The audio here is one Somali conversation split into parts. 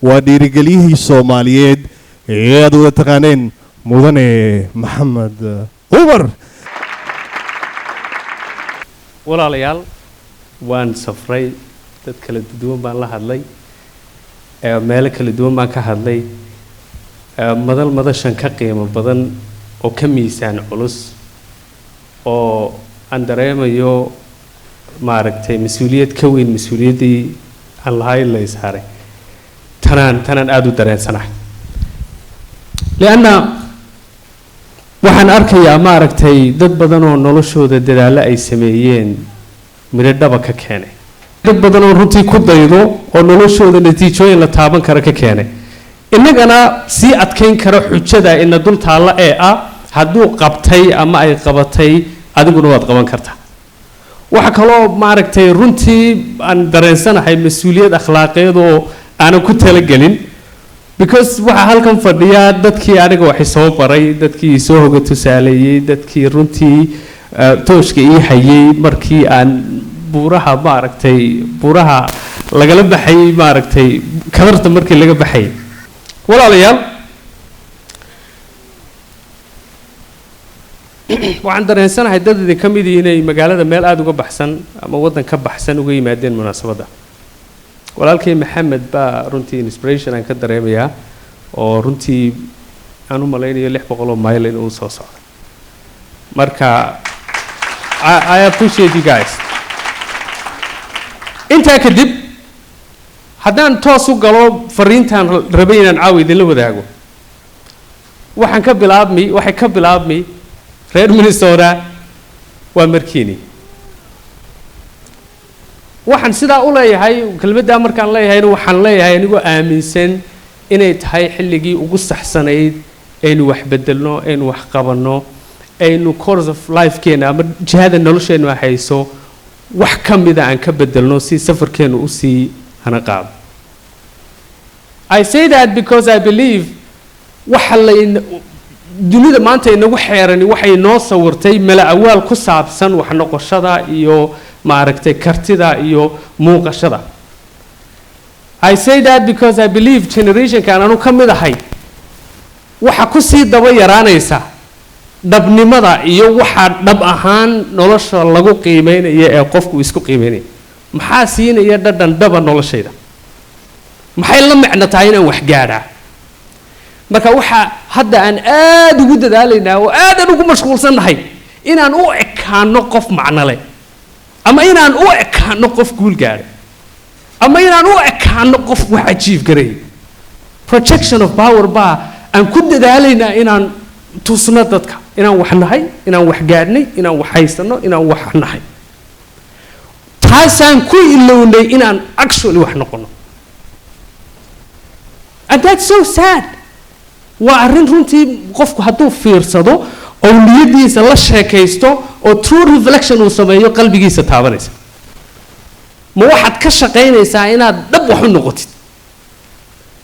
Waa dhiirigeliyihii Soomaaliyeed ee aad wada taqaaneen, Mudane Maxamed Cumar. Walaalayaal, waan safray, dad kala duwan baan la hadlay, meelo kala duwan baan ka hadlay. Madal madashan ka qiimo badan oo ka miisaan culus oo aan dareemayo, maaragtay, mas-uuliyad ka weyn mas-uuliyaddii aan lahayn la isaaray, tanaan aada u dareensanahay, lianna waxaan arkayaa, maaragtay, dad badan oo noloshooda dadaallo ay sameeyeen midho dhaba ka keenay, dad badan oo runtii ku daydo oo noloshooda natiijooyin la taaban kara ka keenay, innagana sii adkayn kara xujada ina dul taalla ee ah hadduu qabtay ama ay qabatay, adiguna waad qaban kartaa. Waxa kaloo, maaragtay, runtii aan dareensanahay mas-uuliyad akhlaaqeed oo aanan ku talagelin, because waxaa halkan fadhiya dadkii aniga wax isoo baray, dadkii isoo hoga tusaaleeyey, dadkii runtii tooshka ii hayay markii aan buuraha, maaragtay, buuraha lagala baxay, maaragtay, kadarta markii laga baxay. Walaalayaal, waxaan dareensanahay dad idin ka midii inay magaalada meel aada uga baxsan ama waddan ka baxsan uga yimaadeen munaasabadda. Walaalkay Maxamed baa runtii inspiration aan ka dareemayaa, oo runtii aan u malaynayo 600 oo mayl inuu soo socdo. Marka I appreciate you guys. Intaa kadib, haddaan toos u galo fariintaan rabay inaan caawa idinla wadaago, waxaan ka bilaabmi waxay ka bilaabmi: reer Minnesota, waa markiini. Waxaan sidaa u leeyahay, kelmaddaa markaan leeyahayna, waxaan leeyahay anigoo aaminsan inay tahay xilligii ugu saxsanayd aynu wax bedelno, aynu wax qabanno, aynu course of lifekeena ama jihada nolosheennu hayso wax ka mida aan ka bedelno si safarkeenu usii hana qaado. I say that because I believe waxa la dunida maanta inagu xeerani waxay noo sawirtay mala awaal ku saabsan wax noqoshada iyo, maaragtay, kartida iyo muuqashada. I say that because I believe generationkan anu ka mid ahay waxa kusii daba yaraanaysa dhabnimada iyo waxa dhab ahaan nolosha lagu qiimeynaya ee qofku isku qiimeynaya. Maxaa siinaya dhadhan dhaba noloshayda? Maxay la micno tahay inaan wax gaadhaa? Marka waxaa hadda aan aada ugu dadaalaynaa oo aadaan ugu mashquulsannahay inaan u ekaano qof macno leh, ama inaan u ekaano qof guul gaadhay, ama inaan u ekaano qof wax achieve garay. Projection of power baa aan ku dadaalaynaa, inaan tusno dadka inaan wax nahay, inaan wax gaadhnay, inaan wax haysano, inaan wax nahay. Taasaan ku ilownay inaan actually wax noqono, and that's so sad. Waa arrin runtii qofku hadduu fiirsado oo niyadiisa la sheekaysto oo true reflection uu sameeyo qalbigiisa taabanaysa. Ma waxaad ka shaqaynaysaa inaad dhab wax u noqotid,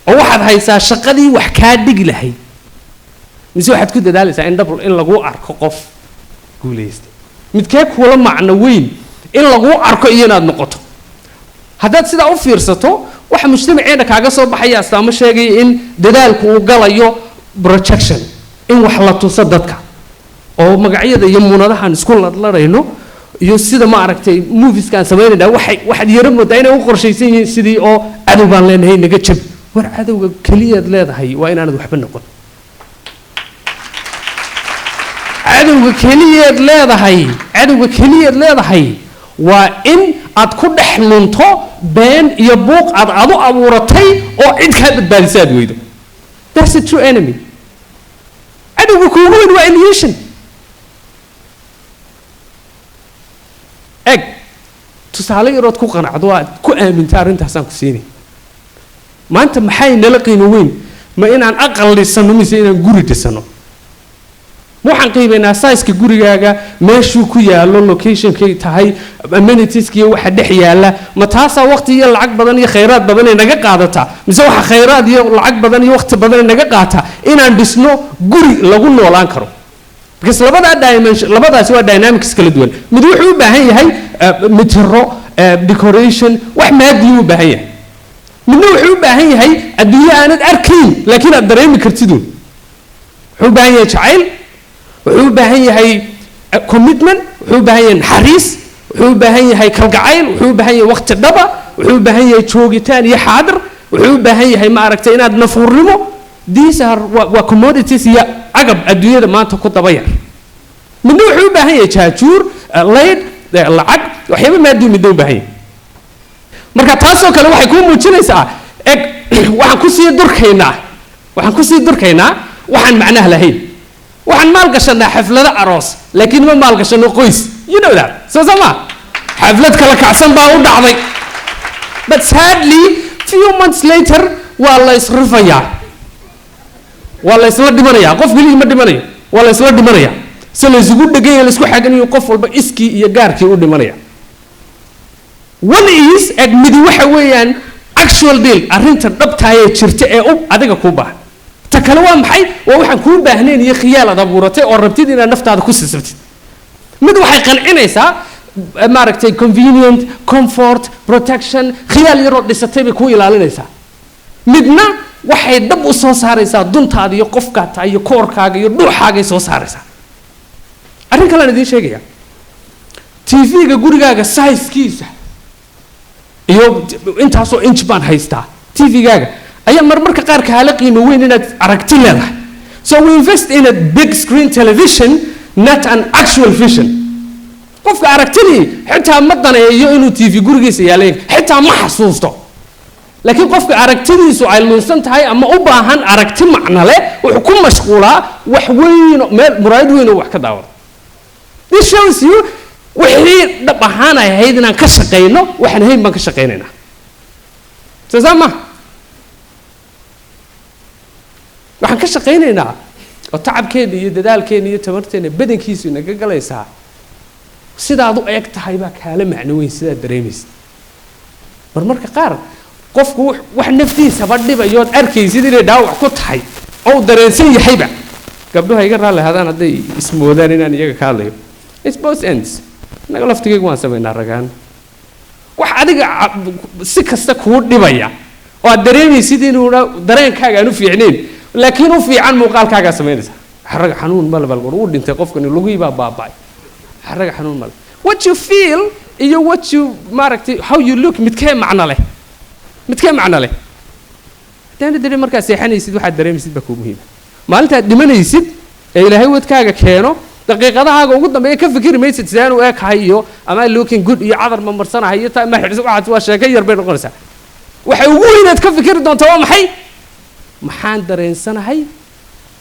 oo waxaad haysaa shaqadii wax kaa dhigi lahayd, mise waxaad ku dadaalaysaa in dhab in lagu arko qof guulaystay? Midkee kuula macno weyn, in laguu arko iyo inaad noqoto? Haddaad sidaa u fiirsato, waxa mujtamaceena kaaga soo baxaya astaamo sheegaya in dadaalku uu galayo projection, in wax la tuso dadka, oo magacyada iyo munadahan isku ladladhayno iyo sida, maaragtay, movieskaan samaynayna, waxay waxaad yaro moodaa inay u qorshaysan yihiin sidii oo cadow baan leenahay, naga jab. War, cadowga keliyaad leedahay waa inaanad waxba noqon. Cadowga keliyeed leedahay, cadowga keliyeed leedahay waa in aad ku dhex lunto been iyo buuq aad u abuuratay oo cid kaa badbaadisa aad weydo. That's a true enemy. Cadowga kuugu weyn waa illusion. Eg, tusaale yarood ku qanacdo, aad ku aaminta arrintaasaan ku siinay. Maanta maxay nala qiimo weyn? Ma inaan aqal dhisano mise inaan guri dhisano? Ma waxaan qiimaynaa sizeka gurigaaga, meeshuu ku yaallo, locationkay tahay, amenitieska iyo waxa dhex yaalla? Ma taasaa waqti iyo lacag badan iyo khayraad badan ay naga qaadataa, mise waxa khayraad iyo lacag badan iyo waqti badan ay naga qaataa inaan dhisno guri lagu noolaan karo? Because labadaa dimension, labadaasi waa dynamics kala duwan. Mid wuxuu u baahan yahay mitiro, decoration, wax maadiyuu u baahan yahay. Midna wuxuu u baahan yahay adduunyo aanad arkayn laakiin aad dareemi kartidun. Wuxuu u baahan yahay jacayl, wuxuu u baahan yahay commitment, wuxuu u baahan yahay naxariis, wuxuu u baahan yahay kalgacayl, wuxuu u baahan yahay waqti dhaba, wuxuu u baahan yahay joogitaan iyo xaadir, wuxuu u baahan yahay, maaragtay, inaad nafuurnimo. These are waa commodities iyo agab adduunyada maanta ku daba yar. Midna wuxuu u baahan yahay jaajuur, layd, lacag, waxyaaba maaduu midna u baahan yahay. Marka taasoo kale waxay kuu muujinaysaa, eg, waxaan kusii durkaynaa waxaan macnaha lahayn. Waxaan maalgashanaa xaflado aroos laakiin ma maalgashano qoys. You know that, soo sama xaflad kala kacsan baa u dhacday, but sadly few months later waa la isrifayaa, waa la isla dhimanayaa. Qof keligii ma dhimanayo, waa la isla dhimanaya. Si la isugu dheganya, la isku xaganayo, qof walba iskii iyo gaarkii u dhimanaya. One is, eg, midi waxa weeyaan actual deal, arrinta dhabtaayee jirta ee u adiga kuu baahan. Ta kale waa maxay? Waa waxaan kuu baahnayn iyo khiyaal aad abuuratay oo rabtid inaad naftaada ku sisabtid. Mid waxay qancinaysaa, maaragtay, convenient, comfort, protection, khiyaal yaroo dhisatay bay kuu ilaalinaysaa. Midna waxay dhab u soo saaraysaa duntaada iyo qofkaa tahay iyo koorkaaga iyo dhuuxaagay soo saaraysaa. Arrin kalean idiin sheegaya: TV-ga gurigaaga sizekiisa iyo intaasoo inch baan haystaa TV-gaaga ayaa marmarka qaar kaala qiimo weyn inaad aragti leedahay. So we invest in a big screen television, not an actual vision. Qofka aragtidii xitaa ma daneeyo inuu TV gurigiisa yaalay, xitaa ma xasuusto. Laakiin qofka aragtidiisu ay lunsan tahay ama u baahan aragti macno leh wuxuu ku mashquulaa wax weyn oo meel muraayad weyn oo wax ka daawado. This shows you wixii dhab ahaan ay ahayd inaan ka shaqayno, waxaan ahayn baan ka shaqaynaynaa. Soo saa ma waxaan ka shaqaynaynaa oo tacabkeenna iyo dadaalkeenna iyo tamarteenna badankiisu inaga galaysaa? Sidaad u eg tahay baa kaala macno weyn sidaad dareemaysid. Marmarka qaar qofku wax naftiisaba dhibayood arkaysid inay dhaawac ku tahay oo uu dareensan yahayba. Gabdhuha iga raalli hadaan hadday ismoodaan inaan iyaga ka hadlayo. It's both ends. Innaga laftigaygu waan samaynaa ragaan. Wax adiga si kasta kuu dhibaya oo aad dareemaysid inuuna dareenkaaga aan u fiicnayn laakiin u fiican muuqaalkaagaa samaynaysa. Xaraga xanuun male bal uu dhintay qofkani, lugihii baa baaba'ay, xaraga xanuun male. What you feel iyo what you, maaragtay, how you look, midkee macno leh? Midkee macno leh? Haddaana dareen markaad seexanaysid waxaad dareemaysid baa kuu muhiima. Maalintaad dhimanaysid ee Ilaahay wadkaaga keeno, daqiiqadahaaga ugu dambeeya ka fikiri maysid sideen u ekahay iyo ama looking good iyo cadar ma marsanahay iyo ma xidhis. Waxaas waa sheeko yar bay noqonaysaa. Waxay ugu weynaad ka fikiri doontaa waa maxay? Maxaan dareensanahay?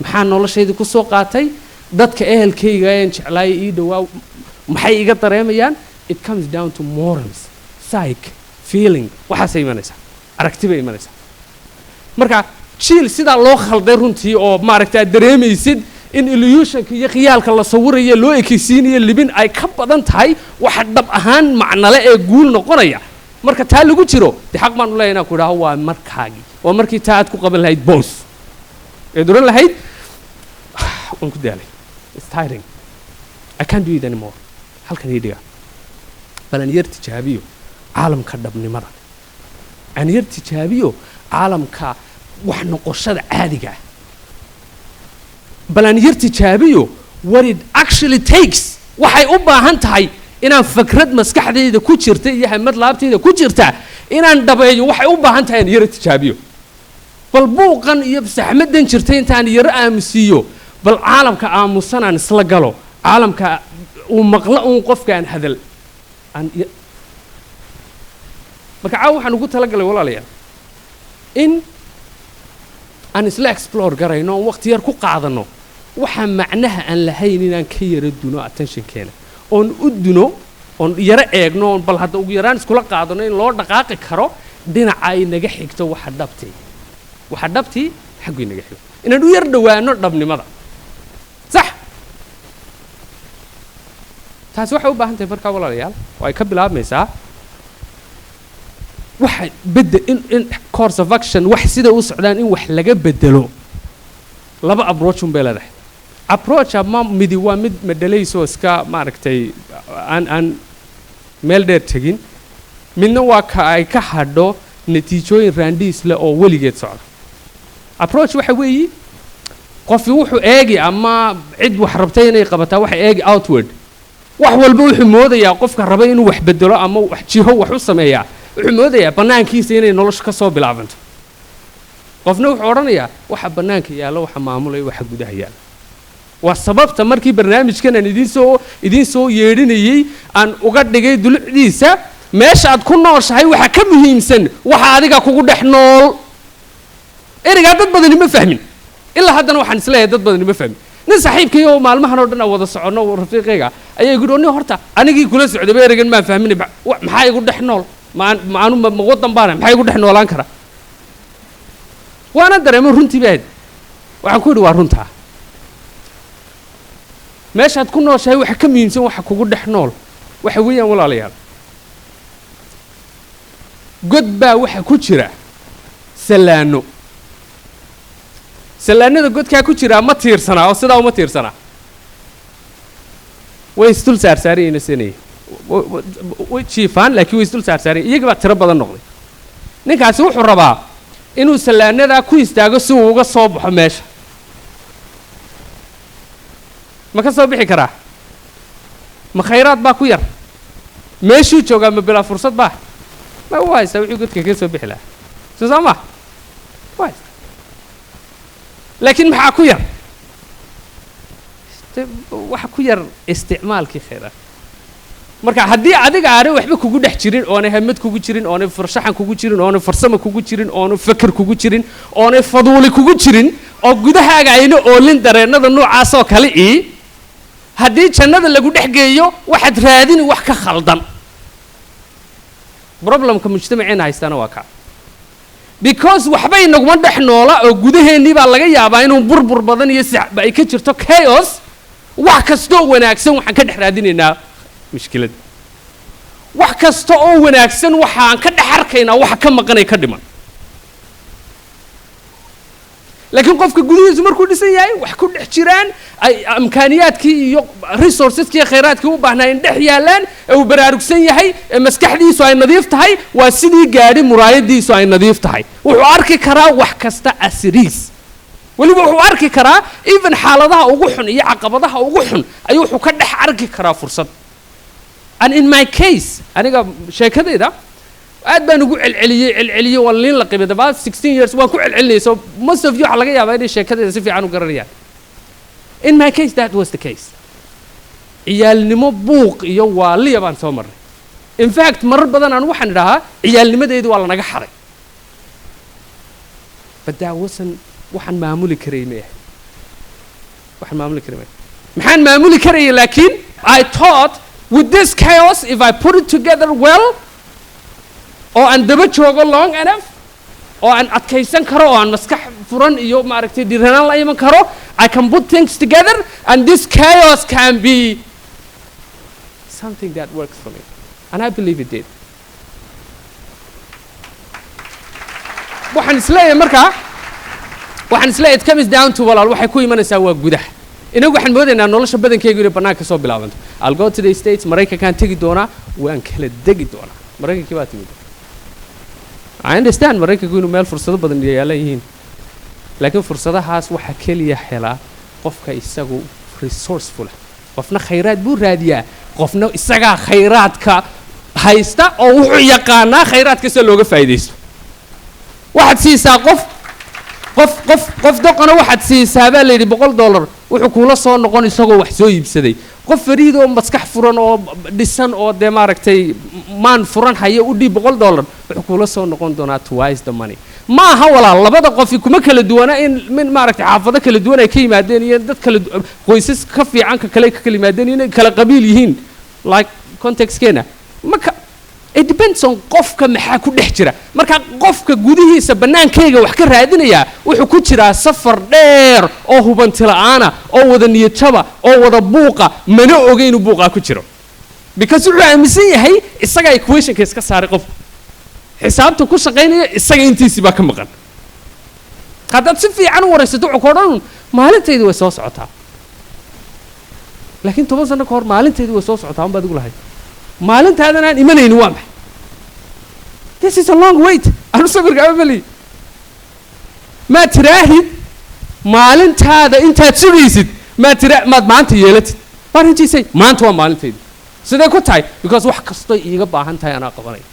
Maxaan noloshayda ku soo qaatay? Dadka ehelkayga een jeclaaya ii dhowaa maxay iga dareemayaan? It comes down to morals, psyche, feeling. Waxaasay imanaysaa, aragti bay imanaysaa. Marka jiil sidaa loo khalday runtii oo, maaragta, aad dareemaysid in illusionka iyo khiyaalka la sawirayo loo ekaysiinayo libin ay ka badan tahay waxa dhab ahaan macnale ee guul noqonaya. Marka taa lagu jiro, dee xaq baan u leeyahay inaan ku idhaaho waa markaagii, waa markii taa aad ku qaban lahayd boos eed oran lahayd, "Waan ku daalay, it's tiring, I can't do it anymore. Halkan ii dhiga, bal aan yar tijaabiyo caalamka dhabnimada, aan yar tijaabiyo caalamka wax noqoshada caadiga ah, bal aan yar tijaabiyo what it actually takes, waxay u baahan tahay inaan fakrad maskaxdayda ku jirta iyo hamad laabtayda ku jirta inaan dhabeeyo, waxay u baahan tahay aan yaro tijaabiyo. Bal buuqan iyo saxmadan jirta intaan yaro aamusiiyo, bal caalamka aamusan aan isla galo, caalamka uu maqlo uun qofka aan hadal aan." Marka caawa waxaan ugu talagalay, walaalayaal, in aan isla explore garayno oon waqti yar ku qaadanno waxa macnaha aan lahayn, inaan ka yaro duno attentionkeena oon u duno oon yaro eegno oon bal hadda ugu yaraan iskula qaadano in loo dhaqaaqi karo dhinaca ay naga xigto waxa dhabtii, waxa dhabtii xaggu inaga xigo, inaan u yar dhowaano dhabnimada. Sax, taasi waxay u baahan tahay markaa, walaalayaal, oo ay ka bilaabmaysaa waxa bedel in course of action, wax sida u socdaan in wax laga bedelo. Laba approach un bay leedahay. Approach ama midi waa mid madhalaysoo iska, maaragtay, aan meel dheer tegin. Midna waa ka ay ka hadho Natiijooyin raandhiis leh oo weligeed socda. Approach waxa weeyi, qofi wuxuu eegi ama cid wax rabtay inay qabataa waxay eegi outward. Wax walba wuxuu moodayaa qofka raba inuu wax bedelo ama wax jiho wax u sameeyaa, wuxuu moodayaa bannaankiisa inay noloshu ka soo bilaabanto. Qofna wuxuu odhanayaa waxa bannaanka yaalla waxa maamulaya waxa gudaha yaalla. Waa sababta markii barnaamijkan aan idiin soo yeedhinayey aan uga dhigay dulucdiisa "Meesha aad ku nooshahay waxa ka muhiimsan waxa adiga kugu dhex nool". Ereygaa dad badani ma fahmin ilaa haddana. Waxaan isleeyahay dad badani ma fahmin. Nin saaxiibkay oo maalmahan oo dhan aan wada soconno, rafiiqayga, ayaa igu yidhi, "Nin horta anigii kula socdayba ereygan maan fahmin. Maxaa igu dhex nool? Maan maanu ma waddan baana? Maxaa igu dhex noolaan kara?" Waana dareemo runtii ba ahayd. Waxaan ku yidhi, "Waa runtaa, meeshaad ku nooshahay waxa ka muhiimsan waxa kugu dhex nool." Waxa weeyaan, walaalayaal, god baa waxa ku jira sallaano. Sallaanada godkaa ku jiraa ma tiirsanaa oo sidaa uma tiirsanaa, way isdul saarsaarayeen sanaya, way jiifaan, laakiin way isdul saarsaarayen. Iyaga baa tiro badan noqday. Ninkaasi wuxuu rabaa inuu sallaanadaa ku istaago si uu uga soo baxo meesha. Ma ka soo bixi karaa? Ma khayraad baa ku yar meeshuu joogaa? Ma bilaa fursad baa? Ma u haystaa wixii godka kaga soo bixi lahaa? Soo saa ma u haystaa, laakiin maxaa ku yar? Waxa ku yar isticmaalkii khayraad. Marka haddii adiga aanay waxba kugu dhex jirin, oonay hamad kugu jirin, oonay farshaxan kugu jirin, oonay farsamo kugu jirin, oonay fakar kugu jirin, oonay faduuli kugu jirin, oo gudahaaga ayna oolin dareennada noocaasoo kale ii, haddii jannada lagu dhex geeyo waxaad raadini wax ka khaldan. Problemka mujtamaceena haystaana waa kaa, because waxbay naguma dhex noola oo gudaheennii baa laga yaabaa inuu burbur badan iyo si ay ka jirto chaos. Wax kastoo wanaagsan waxaan ka dhex raadinaynaa mushkilad. Wax kasta oo wanaagsan waxaan ka dhex arkaynaa waxa ka maqanay, ka dhiman. Laakiin qofka gudihiisu markuu dhisan yahay, wax ku dhex jiraan, ay amkaaniyaadkii iyo resourceskii iyo khayraadkii u baahnaayeen dhex yaallaan, ee uu baraarugsan yahay, ee maskaxdiisu ay nadiif tahay, waa sidii gaadhi muraayadiisu ay nadiif tahay. Wuxuu arki karaa wax kasta asiriis. Weliba wuxuu arki karaa even xaaladaha ugu xun iyo caqabadaha ugu xun ayuu wuxuu ka dhex arki karaa fursad. And in my case, aniga sheekadayda aad baan ugu celceliyey, celceliyey, waan liin la qibay. The past 16 years waan ku celcelinayay, so most of you waxaa laga yaabaa inay sheekadayda si fiican u garanayaan. In my case, that was the case. Ciyaalnimo buuq iyo waaliya baan soo marnay. In fact, marar badan aan waxaan idhahaa ciyaalnimadeedu waa lanaga xaday, but that wasn't waxaan maamuli karay. Ma ahay waxaan maamuli karay ma maxaan maamuli karayay, laakiin I thought with this chaos, if I put it together well, oo aan daba joogo long enough, oo aan adkaysan karo, oo aan maskax furan iyo maaragtay dhiranaan la iman karo, I can put things together and this chaos can be something that works for me. And I believe it did. Waxaan isleeyahay markaa, waxaan isleeyahay it comes down to, walaal, waxay ku imanaysaa waa gudaha. Inagu waxaan moodaynaa nolosha badankeygu inay bannaanka soo bilaabanto. I'll go to the States, Maraykankaan tegi doonaa, waan kala degi doonaa. Maraykankii baa timid. I understand Maraykanku inuu meel fursado badan yaalan yihiin, laakiin fursadahaas waxaa keliya helaa qofka isagu resourceful ah. Qofna khayraad buu raadiyaa, qofna isagaa khayraadka haysta oo wuxuu yaqaanaa khayraadka sida looga faa'iidaysto. Waxaad siisaa qof doqona, waxaad siisaa baa la yidhi $100, wuxuu kuula soo noqon isagoo wax soo iibsaday. Qof fariid oo maskax furan oo dhisan oo dee maaragtay maan furan haya u dhiib $100, wuxuu kuula soo noqon doonaa twice the money. Ma aha, walaal, labada qofi kuma kala duwana in min maaragtay xaafado kala duwan ay ka yimaadeen iyo dad kala qoysas ka fiican ka kale ka kala yimaadeen, inay kala qabiil yihiin, like contextkeena marka. It depends on qofka maxaa ku dhex jira. Marka qofka gudihiisa bannaankayga wax ka raadinayaa wuxuu ku jiraa safar dheer oo hubanti la'aana oo wada niyadjaba oo wada buuqa, mana oga inuu buuqaa ku jiro, because wuxuu aaminsan yahay isagaa equationka iska saaray. Qofku xisaabta ku shaqaynaya isaga intiisii baa ka maqan. Haddaad si fiican u waraysato, wuxuu ku odhan maalintaydi way soo socotaa. Laakiin 10 sano ka hor maalintaydi way soo socotaa un baad igu lahayd. Maalintaadan aan imanaynin waa maxay? This is a long wait. Anu samirka amali maa tiraahid maalintaada intaad sugaysid, maa tira maad maanta yeelatid. Why don't you say, "Maanta waa maalintayda"? Sidee ku tahay? Because wax kastoy iiga baahan tahay anaa qabanaya.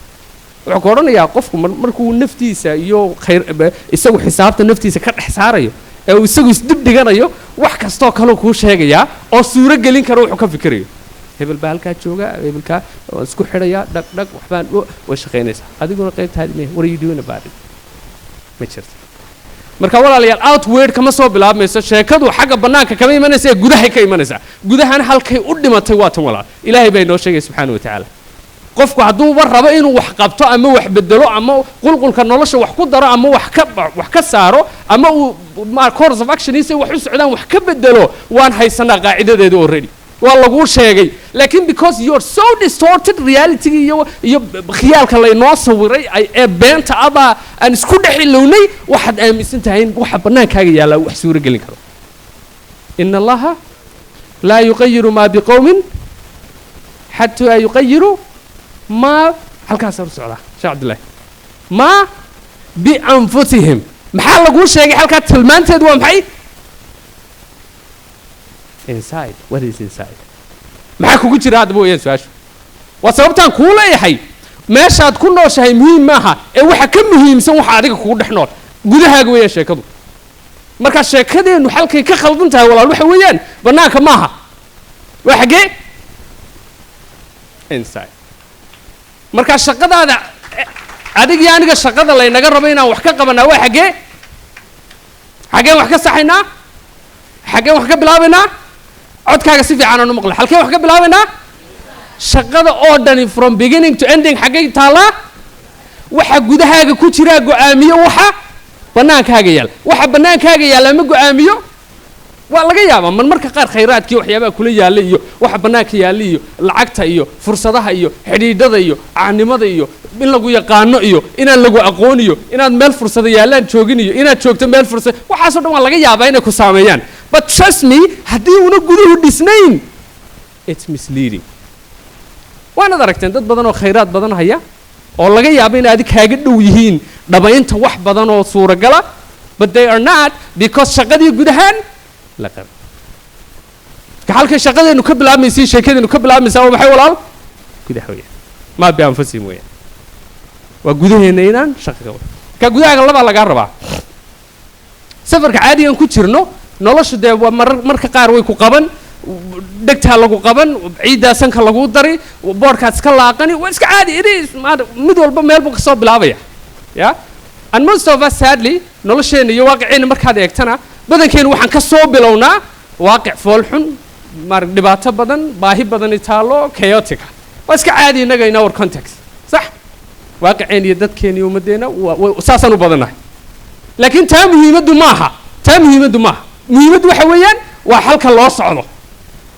Wuxuu ku odhanayaa qofku markuu naftiisa iyo khayr isagu xisaabta naftiisa ka dhex saarayo ee uu isagu isdib dhiganayo, wax kastoo kaleu kuu sheegayaa oo suuro gelin kara wuxuu ka fikirayo. Hebel baa halkaa jooga, hebelkaa waan isku xidhayaa, dhag dhag, waxbaan way shaqaynaysaa. Adiguna qaybtaadi me, what are you doing about it? Ma jirto. Marka walaalayaal, outward kama soo bilaabmayso sheekadu, xagga bannaanka kama imanaysa ee gudahay ka imanaysaa. Gudahana halkay u dhimatay waa tan, walaal. Ilaahay baa inoo sheegay subxaana wa tacaala, qofku hadduuba rabo inuu wax qabto ama wax bedelo ama qulqulka nolosha wax ku daro ama wax ka saaro ama uu course of actioniisa wax u socdaan wax ka bedelo, waan haysanaa qaacidadeeda already, waa laguu sheegay. Laakiin because you're so distorted, reality iyo khiyaalka laynoo sawiray ee beenta abaa aan isku dhex ilownay, waxaad aaminsan tahay in waxa bannaankaaga yaallaa wax suuro gelin karo. إن الله لا يغير ما بقوم حتى يغيروا ما, halkaasaan u socdaa, sheekh Cabdillahi, ما بأنفسهم. Maxaa laguu sheegay halkaa? Tilmaanteedu waa maxay? Inside. What is inside? Maxaa kugu jira haddaba weeyaan su-aashu. Waa sababtaan kuu leeyahay meeshaad ku nooshahay muhiim maaha ee waxa ka muhiimsan waxa adiga kugu dhex nool, gudahaaga weeyaan sheekadu. Marka sheekadeennu halkay ka khaldan tahay, walaal, waxa weeyaan bannaanka maaha. Waa xaggee? Inside. Marka shaqadaada adig iyo aniga, shaqada laynaga rabo inaan wax ka qabanaa waa xaggee? Xaggeen wax ka saxaynaa? Xaggeen wax ka bilaabaynaa? Codkaaga si fiican aan u maqlay. Halkeen wax ka bilaabaynaa? Shaqada oo dhani from beginning to ending xaggay taallaa? Waxa gudahaaga ku jiraa go-aamiyo waxa bannaankaaga yaal. Waxa bannaankaaga yaalla ma go-aamiyo. Waa laga yaabaa man marka qaar khayraadkii waxyaabaha kula yaalla iyo waxa bannaanka yaalla iyo lacagta iyo fursadaha iyo xidhiidhada iyo caanimada iyo in lagu yaqaano iyo inaan lagu aqoon iyo inaad meel fursada yaallaan joogin iyo inaad joogto meel fursad, waxaasoo dhan waa laga yaabaa inay ku saameeyaan. But trust me, haddii una guduhu dhisnayn, it's misleading. Waanaad aragteen dad badan oo khayraad badan haya oo laga yaabo in adig kaaga dhow yihiin dhabaynta wax badan oo suuragala, but they are not, because shaqadii gudahaan la qabay. Marka halkay shaqadeennu ka bilaabmaysay, sheekadeennu ka bilaabmaysaa waa maxay, walaal? Gudaha weeyaan. ما بأنفسهم weeyaan, waa gudaheenna inaan shaqa ka wado. Marka gudahaaga labaa lagaa rabaa. Safarka caadigan ku jirno, noloshu dee waa marar marka qaar way ku qaban, dhegtaa lagu qaban, ciiddaa sanka lagu dari, boodhkaad iska laaqani, waa iska caadi. It is mid walba meel buu kasoo bilaabaya. Yeah, and most of us, sadly, nolosheenna iyo waaqiceenna markaad eegtana, badankeenu waxaan ka soo bilownaa waaqic foolxun, maar dhibaato badan, baahi badani taallo, chaotica. Waa iska caadi innaga in our context, sax? Waaqiceen iyo dadkeena iyo ummaddeena saasaan u badannahay. Laakiin taa muhiimaddu maaha, taa muhiimaddu maaha. Muhiimaddu waxa weeyaan waa halka loo socdo.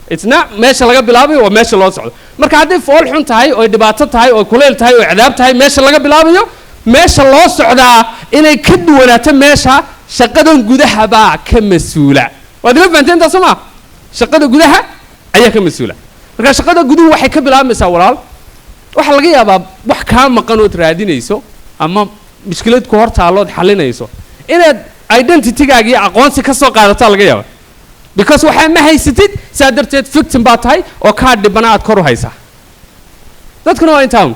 It's not meesha laga bilaabayo, waa meesha loo socdo. Marka hadday fool xun tahay oo dhibaato tahay oo kuleyl tahay oo cadaab tahay meesha laga bilaabayo, meesha loo socdaa inay ka duwanaato meesha, shaqadan gudaha baa ka mas-uula. Waad ila fahanteen taas, soo maa? Shaqada gudaha ayaa ka mas-uula. Marka shaqada guduhu waxay ka bilaabmaysaa, walaal, waxaa laga yaabaa wax kaa maqan ood raadinayso ama mushkilad ku hor taallood xalinayso inaad identitygaaga iyo aqoonsi ka soo qaadataa laga yaaba, because waxaa ma haysatid, saa darteed victim baa tahay oo kaa dhibana aad kor u haysaa. Dadkuna waa intaan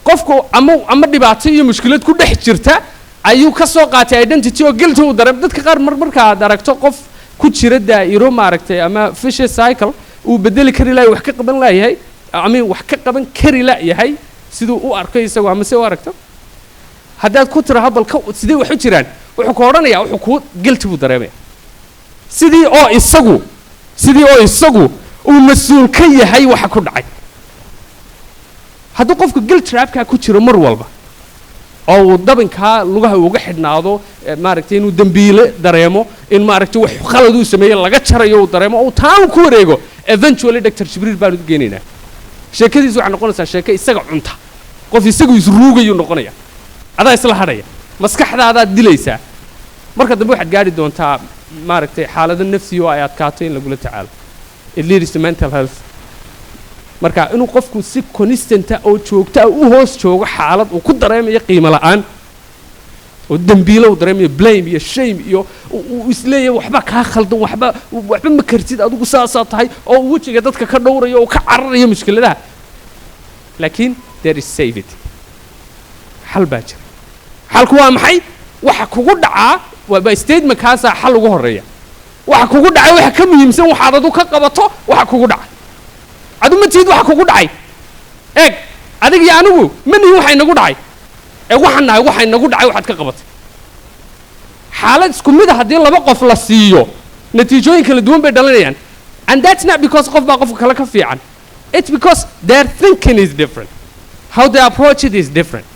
qofku ama dhibaato iyo mushkilad ku dhex jirta ayuu ka soo qaatay identity oo guilty uu dareem. Dadka qaar mar markaad aragto qof ku jira daa'iro, maaragtay, ama vicious cycle uu bedeli kari lahay, wax ka qaban laayahay, I mean, wax ka qaban kari la'yahay siduu u arko isagu ama si u aragto, haddaad ku tiro habal ka sidee wax u jiraan, wuxuu ku odhanayaa, wuxuu kuu guilty buu dareemaya, sidii oo isagu uu mas-uul ka yahay waxa ku dhacay. Hadduu qofku guilt trapkaa ku jiro mar walba oo uu dabinkaa lugaha uga xidhnaado, maaragtay, inuu dembiile dareemo, in maaragtay wax khalad uu sameeye laga jarayo uu dareemo oo uu taan ku wareego, eventually Dr. Jibriil baanu u geenaynaa. Sheekadiisu waxay noqonaysaa sheeke isaga cunta, qof isagu isruugayuu noqonaya. Adaa isla hadhaya, maskaxdaadaad dilaysaa. Marka dambe waxaad gaadhi doontaa, maaragtay, xaalado nafsi oo ay adkaato in lagula tacaalo. It leads to mental health. Marka inuu qofku si constant ah oo joogto ah u hoos joogo xaalad uu ku dareemayo qiimo la'aan. Oo dembiilo uu dareemayo, blame iyo shame iyo uu isleeyahay waxba kaa khaldan, waxba ma kartid adigu, saasaa tahay, oo uu wejiga dadka ka dhowrayo oo ka cararayo mushkiladaha. Laakiin there is safety, xal baa jira. Xalku waa maxay? Waxa kugu dhacaa waa statementkaasaa xal ugu horeeya. Waxa kugu dhacay waxa ka muhiimsan waxaad adu ka qabato. Waxa kugu dhacay adu ma tihid. Waxa kugu dhacay, eeg, adig iyo anigu ma nihin waxa inagu dhacay, ee waxaan nahay waxa inagu dhacay waxaad ka qabatay. Xaalad isku mid a haddii laba qof la siiyo, natiijooyin kala duwan bay dhalinayaan. And that's not because qof baa qofka kale ka fiican, it's because their thinking is different, how they approach it is different.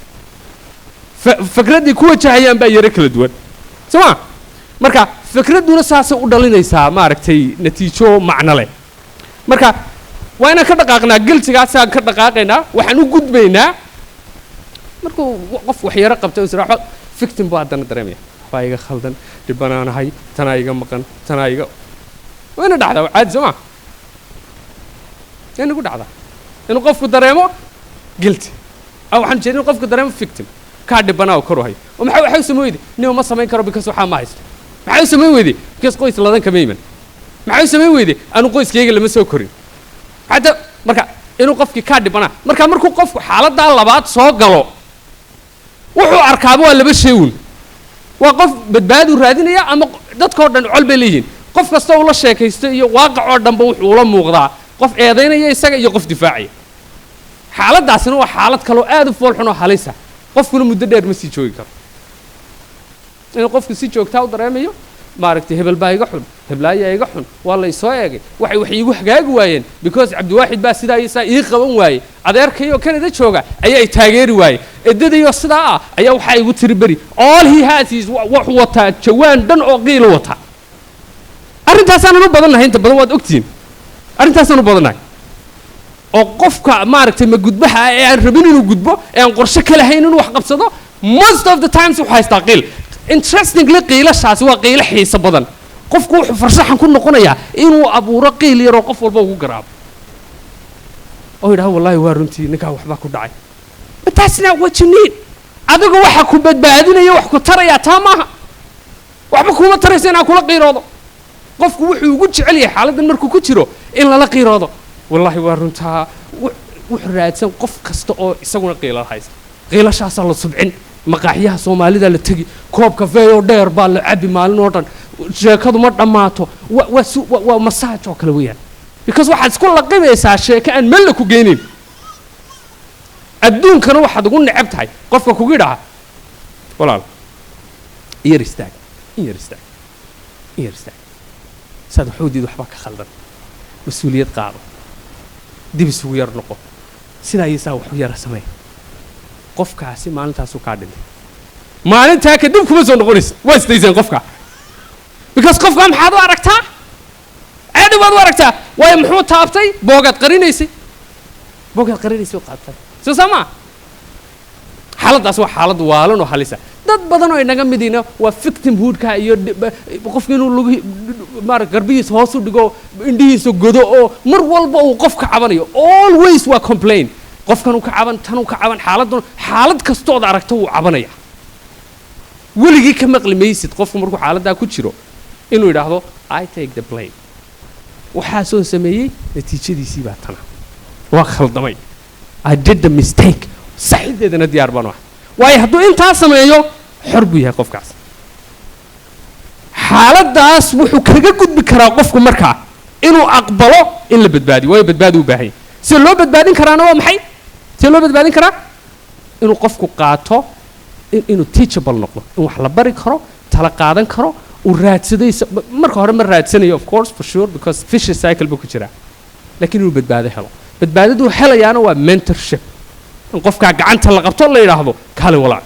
Fikraddii ku wajahayaan baa yaro kala duwan, soo ma? Marka fikradduna saasay u dhalinaysaa, maaragtay, natiijo macno leh. Marka waa inaan ka dhaqaaqnaa guiltigaasaan ka dhaqaaqaynaa. Waxaan u gudbaynaa markuu qof wax yaro qabtay is waxba, victim buu haddana dareemaya, waxbaa iga khaldan, dhibanaanahay, tanaa iga maqan, tanaa iga. Wayna dhacdaa, waa caadi, soo ma? Waa inagu dhacdaa inuu qofku dareemo guilty, waxaan jeedin inuu qofku dareemo victim, kaa dhibanaa oo kor u hayo. Oo maxaa waxay u samayn weyday? Nima ma samayn karo because waxaa ma haysto. Maxay u samayn weyday? Because qoys ladan kama iman. Maxay u samayn weyday? Anu qoyskayga lama soo korin xataa. Marka inuu qofkii kaa dhibanaa, marka markuu qofku xaaladdaa labaad soo galo, wuxuu arkaaba waa laba shay uun: waa qof badbaadu raadinaya ama dadkoo dhan col bay leeyihiin. Qof kasta uu la sheekaysto iyo waaqicoo dhanba wuxuu ula muuqdaa qof eedaynaya isaga iyo qof difaacaya. Xaaladdaasina waa xaalad kaloo aad u foolxun oo halisa. Qofkuna muddo dheer ma sii joogi karo inuu qofku si joogtaa u dareemayo, maaragtay, hebel baa iga xun, heblaayaa iga xun, waa la isoo eegay, waxay wax iigu hagaagi waayeen because Cabdiwaaxid baa sidaa iyo sidaa ii qaban waayey, adeerkayoo Canada jooga ayaa i taageeri waayey, eddadayoo sidaa ah ayaa waxaa igu tiri beri. All he has is wuxuu wataa jawaan dhan oo qiilo wataa. Arrintaasaanan u badannahay inta badan, waad ogtihiin, arrintaasaan u badannahay oo qofka, maaragtay, ma gudbaha ah ee aan rabin inuu gudbo, ee aan qorshe ka lahayn inuu wax qabsado, most of the times wuxuu haystaa qiil. Interestingly, qiilashaasi waa qiilo xiiso badan. Qofku wuxuu farshaxan ku noqonayaa inuu abuuro qiil yaroo qof walba ugu garaabo oo yidhaha, "Wallahi waa runtii, ninkaa waxbaa ku dhacay." But that's not what you need. Adigu waxa ku badbaadinaya, wax ku tarayaa taa maaha. Waxba kuuma taraysa inaan kula qiiroodo. Qofku wuxuu ugu jecel yahay xaaladdan markuu ku jiro in lala qiiroodo. "Wallaahi waa runtaa." Wuxuu raadsan qof kasta oo isaguna qiilal haysta. Qiilashaasaa la subcin, maqaaxyaha Soomaalida la tegi, koob kafeeyoo dheer baa la cabi maalin oo dhan, sheekadu ma dhammaato. Waa massage oo kale weeyaan, because waxaad isku laqibaysaa sheeko aan meel la ku geynayn. Adduunkana waxaad ugu neceb tahay qofka kugu yidhaha, "Walaal, in yar istaag, in yar istaag, in yar istaag, saad waxuudiid waxbaa ka khaldan, mas-uuliyad qaado, dib isugu yar noqo, sidaa iyo saa wax u yara samee." Qofkaasi maalintaasuu kaa dhintay, maalintaa kadib kuma soo noqonaysid. Waa isdayseen qofka, because qofkaa maxaad u aragtaa? Caadi baad u aragtaa. Waayo, muxuu taabtay? Boogaad qarinaysay, boogaad qarinaysay oo qaabtay, soo saa maa? Xaaladdaas waa xaalad waalan oo halisa. Dad badan oo inaga midiina waa victimhoodka iyo qofka inuu lugi maara garbihiisa hoos u dhigo, indhihiisa godo, oo mar walba uu qof ka cabanayo. Always waa complain, qofkan uu ka caban, tan uu ka caban, xaaladdan, xaalad kastood aragto wuu cabanaya. Weligii ka maqli maysid qofku markuu xaaladdaa ku jiro inuu yidhaahdo, "I take the blame, waxaasoo sameeyey, natiijadiisii baa tana, waa khaldamay, I did the mistake, saxideedana diyaar baan u ahay." Waayo, hadduu intaa sameeyo, xor buu yahay qofkaas. Xaaladdaas wuxuu kaga gudbi karaa qofku markaa inuu aqbalo in la badbaadiyo. Waayo, badbaadi u baahan yahay. Sida loo badbaadin karaana waa maxay? Sida loo badbaadin karaa? Inuu qofku qaato inuu teachable noqdo, in wax la bari karo, tala qaadan karo, uu raadsaday. Marka hore ma raadsanayo, of course, for sure, because vicious cycle buu ku jiraa, laakiin inuu badbaado helo. Badbaadaduu helayaana waa mentorship, in qofkaa gacanta la qabto, la yidhaahdo, "Kaale walaac,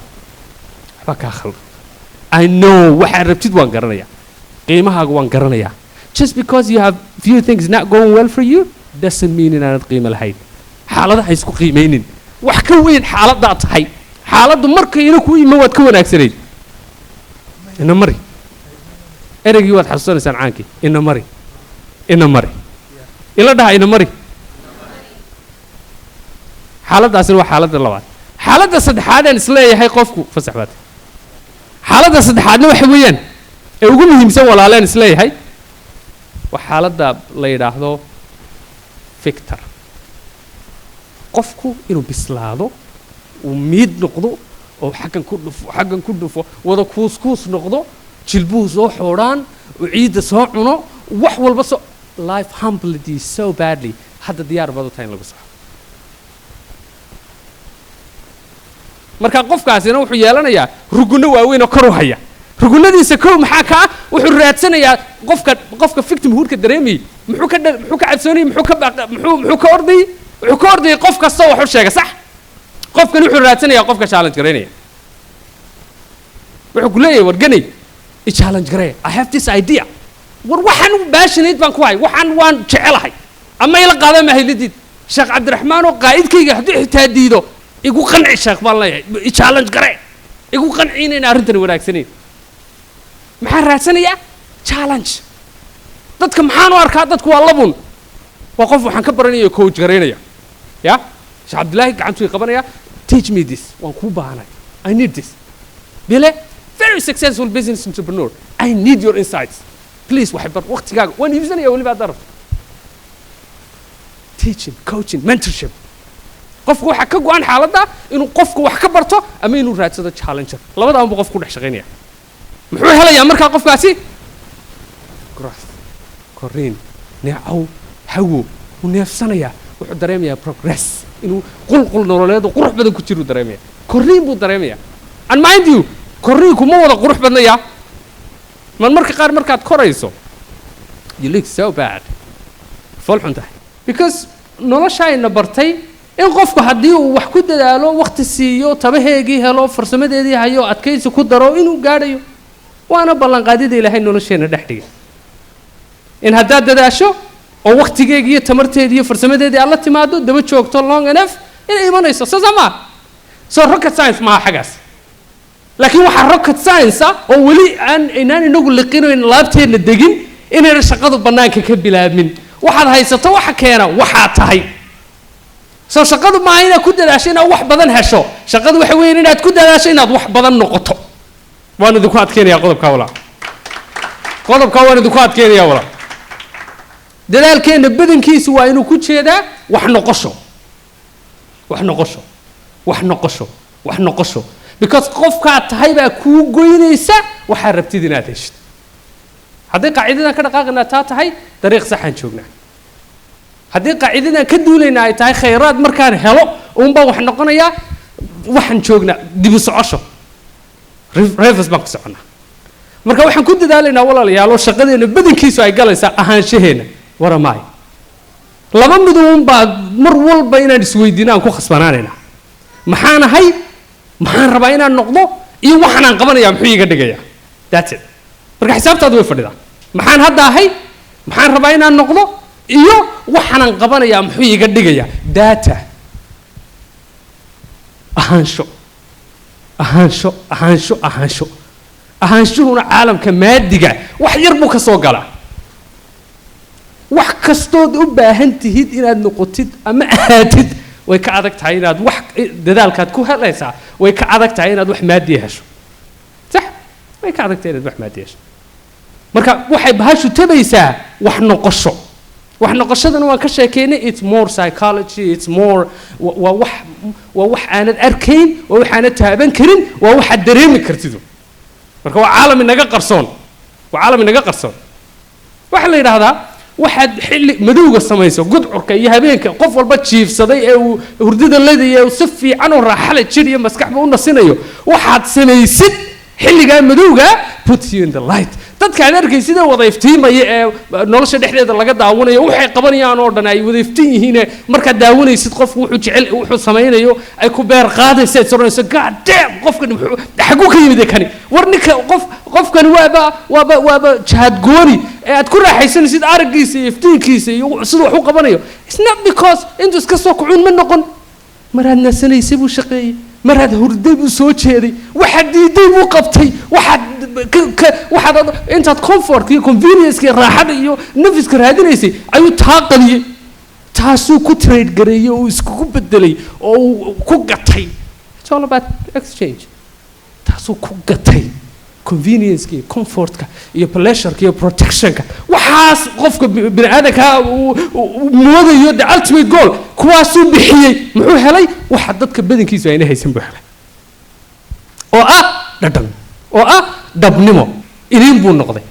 waxbaa kaa khaldan. I know waxaad rabtid, waan garanayaa, qiimahaaga waan garanayaa. Just because you have few things not going well for you doesn't mean inaanad qiimo lahayn. Xaaladaha isku qiimaynin, wax ka weyn xaaladaad tahay. Xaaladdu markayna ku imo waad ka wanaagsanayd. Ina mari." Ereygii waad xasuusanaysaan caankii, "Ina mari, ina mari." Ila dhaha, "Ina mari." Xaaladdaasina waa xaaladda labaad. Xaaladda saddexaad aan isleeyahay qofku fasax baad. Xaaladda saddexaadna waxa weeyaan ee ugu muhiimsan, walaaleen, isleeyahay waa xaaladda la yidhaahdo victor. Qofku inuu bislaado, uu miid noqdo oo xaggan ku dhufo, xaggan ku dhufo, wada kuus-kuus noqdo, jilbuhu soo xoodhaan, uu ciidda soo cuno, wax walba soo, life humbled you so badly, hadda diyaar baad u tahay in lagu saxo. Marka qofkaasina wuxuu yeelanayaa rugunno waaweyn oo kor u haya. Rugunadiisa kow maxaa ka ah? Wuxuu raadsanayaa qofka victimhoodka dareemayay. Muxuu ka cabsoonayay? Muxuu ka ordayay? Wuxuu ka ordayay qof kastoo wax u sheega. Sax, qofkan wuxuu raadsanayaa qofka challenge garaynaya. Wuxuu ku leeyahay, "War ganay, i challenge garee. I have this idea. War waxaan passionate baan ku hay, waxaan waan jecelahay, ama ila qaada ma hayladid. Sheekh Cabdiraxmaan oo qaa'idkayga hadduu xitaa diido, igu qanci, sheekh," baan leeyahay, "i challenge garee, igu qanci inayna arrintani wanaagsanayn." Maxaan raadsanayaa? Challenge. Dadka maxaan u arkaa? Dadku waa labun. Waa qof waxaan ka baranaya, coach garaynaya. Ya Sheekh Cabdillaahi gacantuu i qabanaya, "Teach me this, waan kuu baahanay, I need this." Bile, very successful business entrepreneur, "I need your insights, please. Waxay bar, waqtigaaga waan iibsanaya weliba haddaa rabto." Teaching, coaching, mentorship. Qofku waxaa ka go-an xaaladda inuu qofku wax ka barto ama inuu raadsado challenger. Labadaanbu qofku ku dhex shaqaynaya. Muxuu helayaa markaa qofkaasi? Growth, koriin, neecow, hawo wuu neefsanayaa. Wuxuu dareemayaa progress, inuu qulqul nololeed oo qurux badan ku jiruu dareemaya. Koriin buu dareemaya. And mind you, koriinku ma wada qurux badnaya. Man marka qaar markaad korayso, you look so bad, fool xun tahay, because nolosha ayna bartay in qofku haddii uu wax ku dadaalo, waqti siiyo, tabaheegii helo, farsamadeedii hayo, adkaysi ku daro, inuu gaadhayo. Waana ballanqaadida Ilaahay nolosheenna dhex dhigay, in haddaad dadaasho oo waqtigeegi iyo tamarteedii iyo farsamadeedii aad la timaado, daba joogto long enough, inay imanayso. Soo saa so rocket science maaha xaggaas. Laakiin waxaa rocket science ah oo weli aan inaan inagu liqinayn, laabteenna degin, inayna shaqadu bannaanka ka bilaabmin. Waxaad haysato waxa keena waxaad tahay. Soo shaqadu maaha inaad ku dadaasho inaad wax badan hesho. Shaqadu waxa weeyaan inaad ku dadaasho inaad wax badan noqoto. Waan idinku adkeynayaa qodobkaa, walaa. Qodobkaa waan idinku adkeynayaa, walaa. Dadaalkeenna badankiisu waa inuu ku jeedaa wax noqosho, wax noqosho, wax noqosho, wax noqosho, because qofkaad tahay baa kuu goynaysa waxaad rabtid inaad heshid. Haddii qaacidadan ka dhaqaaqinaa taa tahay, dariiq saxaan joognaa. Haddii qaacidadan ka duulaynaa ay tahay khayraad markaan helo uunbaan wax noqonayaa, waxaan joognaa dibu socosho, reverse baan ku soconnaa. Marka waxaan ku dadaalaynaa, walaalayaal, oo shaqadeenna badankiisu ay galaysaa ahaanshaheenna waramaay. Laba mid uun baa mar walba inaan isweydiino aan ku khasbanaanaynaa: maxaan ahay? Maxaan rabaa inaan noqdo? Iyo waxaan aan qabanaya muxuu iiga dhigayaa? That's it. Marka xisaabtaadu way fadhidaa: maxaan hadda ahay? Maxaan rabaa inaan noqdo? Iyo waxaan aan qabanayaa muxuu iiga dhigayaa? Data, ahaansho, ahaansho, ahaansho, ahaansho. Ahaanshuhuna caalamka maadiga wax yar buu ka soo galaa. Wax kastood u baahan tihid inaad noqotid ama ahaatid, way ka adag tahay inaad wax dadaalkaad ku helaysaa. Way ka adag tahay inaad wax maadiya hesho. Sax, way ka adag tahay inaad wax maadiya hesho. Marka waxay bahashu tabaysaa wax noqosho. Wax noqoshadana waan ka sheekeynay. It's more psychology, it's more waa wax aanad arkayn, waa wax aanad taaban karin, waa waxaad dareemi kartid. Marka waa caalam inaga qarsoon, waa caalam inaga qarsoon. Waxaa la yidhaahdaa, waxaad xilli madowga samayso, gudcurka iyo habeenka qof walba jiifsaday ee uu hurdada ladaya, uu si fiican oo raaxale jir iyo maskaxba u nasinayo, waxaad samaysid xilligaa madowga put you in the light. Dadka aad arkaysid ee wada iftiimaya, ee nolosha dhexdeeda laga daawanayo, waxay qabanayaan oo dhan ay wada iftiin yihiin, markaad daawanaysid qofku wuxuu jecel, wuxuu samaynayo, ay ku beer qaadaysa, aad soranayso, "God damn, qofkani muxuu, xaguu ka yimid kani? War ninka qof, qofkani waaba jaadgooni," ee aad ku raaxaysanaysid araggiisa iyo iftiinkiisa iyo siduu wax u qabanayo. It's not because intuu iska soo kacuun ma noqon. Maraad nasanaysay buu shaqeeyey, maraad hurday buu soo jeeday, waxaad diiday buu qabtay. Waxaad ka waxaad intaad comfort iyo convenience iyo raaxada iyo nafiska raadinaysay ayuu taa qadiyey, taasuu ku trade gareeyey oo uu iskugu bedelay oo uu ku gatay. It's all about exchange. Taasuu ku gatay. Convenience-ka iyo comfort-ka iyo pleasure-ka iyo protection-ka, waxaas qofka bini aadanka uu moodayo the ultimate goal, kuwaasuu bixiyey. Muxuu helay? Waxa dadka badankiisu ayna haysan buu helay, oo ah dhadhan, oo ah dhabnimo. Iniin buu noqday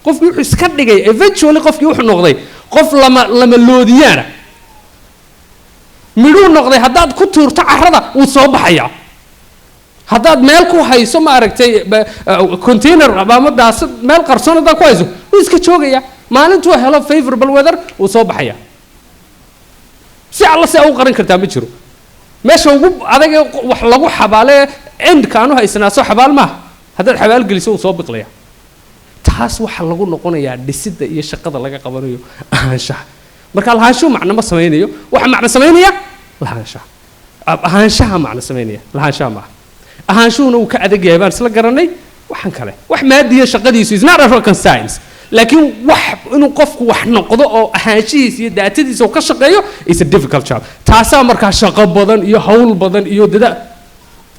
qofkii. Wuxuu iska dhigay eventually, qofkii wuxuu noqday qof lama loodiyaana. Midhuu noqday. Haddaad ku tuurto carrada, wuu soo baxayaa. Haddaad meel ku hayso, ma aragtay, container ama daasad meel qarsoon haddaad ku hayso, wuu iska joogayaa. Maalintuu helo favorable weather, wuu soo baxayaa. Si alla si a u qaran kartaa ma jiro. Meesha ugu adag ee wax lagu xabaale endka aanu haysanaa soo xabaal maaha. Haddaad xabaal geliso, wuu soo biqlaya. Taas waxaa lagu noqonayaa dhisidda iyo shaqada laga qabanayo ahaanshaha. Marka lahaanshuhu macno ma samaynayo. Waxa macno samaynaya lahaanshaha. Ahaanshaha macno samaynaya, lahaanshaha maaha. Ahaanshuhuna wuu ka adag yahay, baan isla garanay. Waxan kale wax maadiya shaqadiisu is not a rocket science, laakiin wax inuu qofku wax noqdo oo ahaanshihiisa iyo daatadiisa uu ka shaqeeyo is a difficult job. Taasaa markaa shaqo badan iyo hawl badan iyo dada.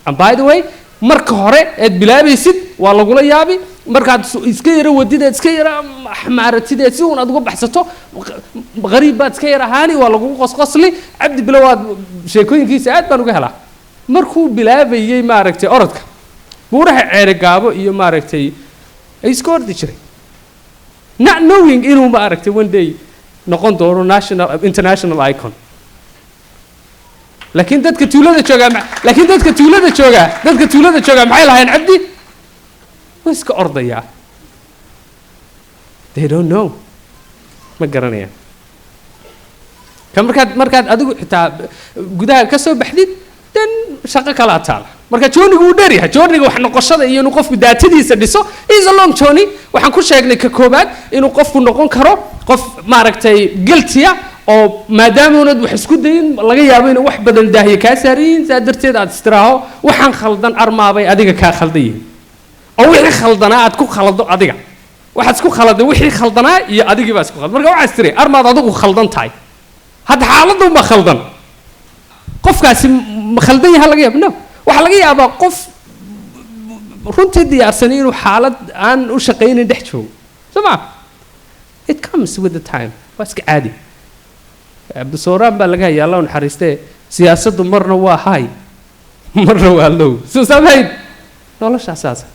And by the way, marka hore eed bilaabaysid waa lagula yaabi. Markaad iska yara wadid, eed iska yara xmaaratid, eed si uun aad uga baxsato, qariib baad iska yar ahaani, waa lagugu qosqosli. Cabdi Bilo waad sheekooyinkiisa aad baan uga helaa. Markuu bilaabayey, maaragtay, orodka buuraha Ceere Gaabo iyo, maaragtay, ay iska ordi jiray, not knowing inuu, maaragtay, one day noqon doono national, international icon. Laakiin dadka tuulada joogaa maxay lahayn? Cabdi waa iska ordayaa. They don't know, ma garanayaan. Ka markaad adigu xitaa gudaha ka soo baxdid, then shaqo kalaa taala. Marka journey-gu wuu dheer yahay. Journey-ga wax noqoshada iyo inuu qofku daatadiisa dhiso is a long journey. Waxaan ku sheegnay ka koobaad inuu qofku noqon karo qof, maaragtay, guilty-a, oo maadaama unad wax isku dayin, laga yaabo inuu wax badan daahiye kaa saaran yihiin. Saa darteed aad istiraaho waxaan khaldan armaabay adiga kaa khaldan yihiin, oo wixii khaldanaa aad ku khalado. Adiga waxaad isku khaladay wixii khaldanaa iyo adigii baa isku khaldan. Marka waxaad istiri armaad adigu khaldan tahay. Hadda xaaladun baa khaldan. Qofkaasi ma khaldan yaha? Laga yaaba no. Waxaa laga yaabaa qof runtii diyaarsanay inuu xaalad aan u shaqaynin dhex joogo. Soo ma it comes with the time, waa iska caadi. Cabdisooraan baa laga hayaa, Allah u naxariistee. Siyaasaddu marna waa high, marna waa low. Soo saamahayn noloshaa saasa,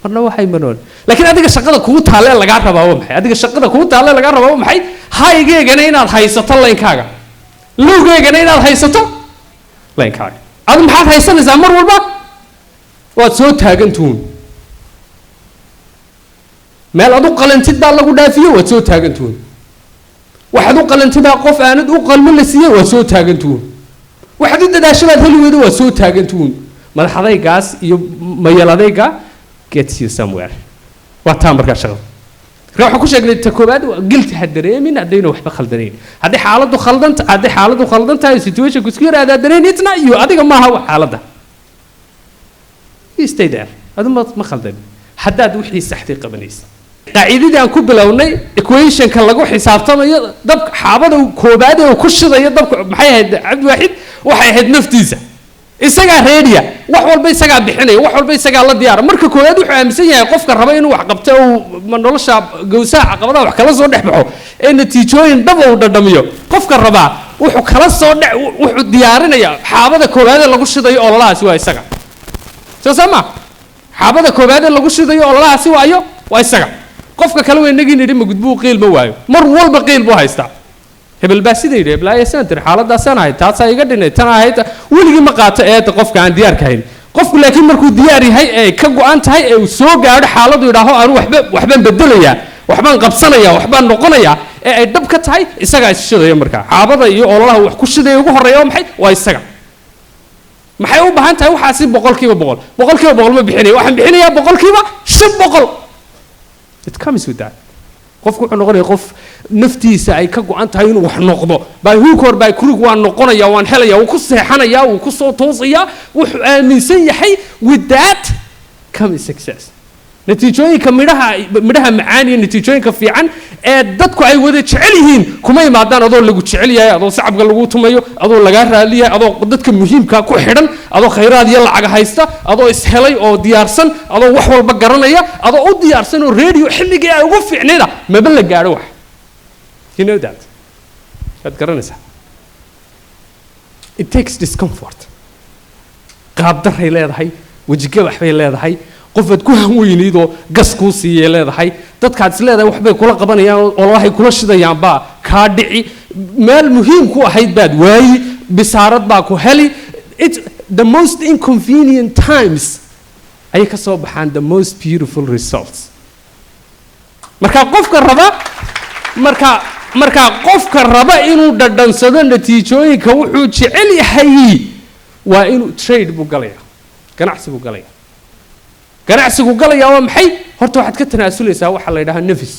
marna waa high, marna waa low. Laakiin adiga shaqada kugu taalee lagaa rabaa waa maxay? Adiga shaqada kugu taalee lagaa rabaa waa maxay? High-geegana inaad haysato line-kaaga, low-geegana inaad haysato line-kaaga. Adu maxaad haysanaysaa? Mar walba waad soo taagantuun. Meel aad u qalantid baa lagu dhaafiye, waad soo taagantuun. Waxaad u qalantidaa qof aanad u qalmin la siiyey, waad soo taagantuun. Waxaad u dadaasho baad heli weydo, waad soo taagantuun. Madaxadaygaas iyo mayaladayga gets you somewhere. Waa taa markaa shaqada. Marka waxaan ku sheegnay ta koowaad waa guilty ha dareemin haddayna waxba khaldanayn. Haddii xaaladdu khaldan tahay, situation-ku isku yar aadaa dareen, it's not you, adiga maaha wax xaaladda. You stay there. Adu ma khaldanin haddaad wixii saxday qabanaysa. Qaacidadii aan ku bilownay, equation-ka lagu xisaabtamayo dabka, xaabada koobaad ee uu ku shidayo dabka, maxay ahayd, Cabdiwaaxid? Waxay ahayd naftiisa. Isagaa ready-a, wax walba isagaa bixinaya, wax walba isagaa la diyaara. Marka koowaad wuxuu aaminsan yahay qofka raba inuu wax qabto, uu nolosha gowsaha caqabadaha wax kala soo dhex baxo ee natiijooyin dhab uu dhadhamiyo, qofka rabaa wuxuu kala soo dhex, wuxuu diyaarinayaa xaabada koowaad ee lagu shidayo ololahaasi waa isaga. Soo sama xaabada koowaad ee lagu shidayo ololahaasi waayo waa isaga. Qofka kale waa inagii nidhi ma gudbuu, qiil ma waayo. Mar walba qiil buu haystaa. Hebel baa sida yidhi, heblaaya saan tiri, xaaladaasaan ahayd, taasaa iga dhinay, tan ahayd. Weligii ma qaato eedda qofka aan diyaarka ahayn. Qofku laakiin markuu diyaar yahay ee ka go'an tahay ee uu soo gaadho xaaladu yidhaaho anu waxba, waxbaan bedelayaa, waxbaan qabsanayaa, waxbaan noqonayaa, ee ay dhab ka tahay, isagaa isshidaya. Markaa xaabada iyo ololaha wax ku shidaya ugu horreeya waa maxay? Waa isaga. Maxay u baahan tahay waxaasi? 100%, 100% ma bixinaya. Waxaan bixinayaa 500%. It comes with that. Qofku wuxuu noqonaya qof naftiisa ay ka go'an tahay inuu wax noqdo. By hook or by crook waan noqonaya, waan helaya. Wuu ku seexanaya, wuu ku soo toosayaa, wuxuu aaminsan yahay. With that comes success. Natiijooyinka midhaha macaan iyo natiijooyinka fiican ee dadku ay wada jecel yihiin kuma imaadaan adoo lagu jecel yahay, adoo sacabka lagu tumayo, adoo lagaa raali yahay, adoo dadka muhiimka ku xidhan, adoo khayraad iyo lacag haysta, adoo ishelay oo diyaarsan, adoo wax walba garanaya, adoo u diyaarsan oo radio xilligii ay ugu fiicnayda maba la gaadho wax. You know that, waad garanaysaa. It takes discomfort. Qaabdaray leedahay, wejigabax bay leedahay, qofaad ku hanweynayd oo gas kuu siiyay leedahay, dadkaad is leedahay waxbay kula qabanayaan oo ololahay kula shidayaan baa kaa dhici, meel muhiim ku ahayd baad waayi, bisaarad baa ku heli. It's the most inconvenient times ayay ka soo baxaan the most beautiful results. Marka qofka raba, marka qofka raba inuu dhadhansado natiijooyinka wuxuu jecel yahay, waa inuu trade buu galayaa, ganacsi buu galaya. Ganacsigu galayaa waa maxay? Horta waxaad ka tanaasulaysaa waxa la yidhaahdo nafis,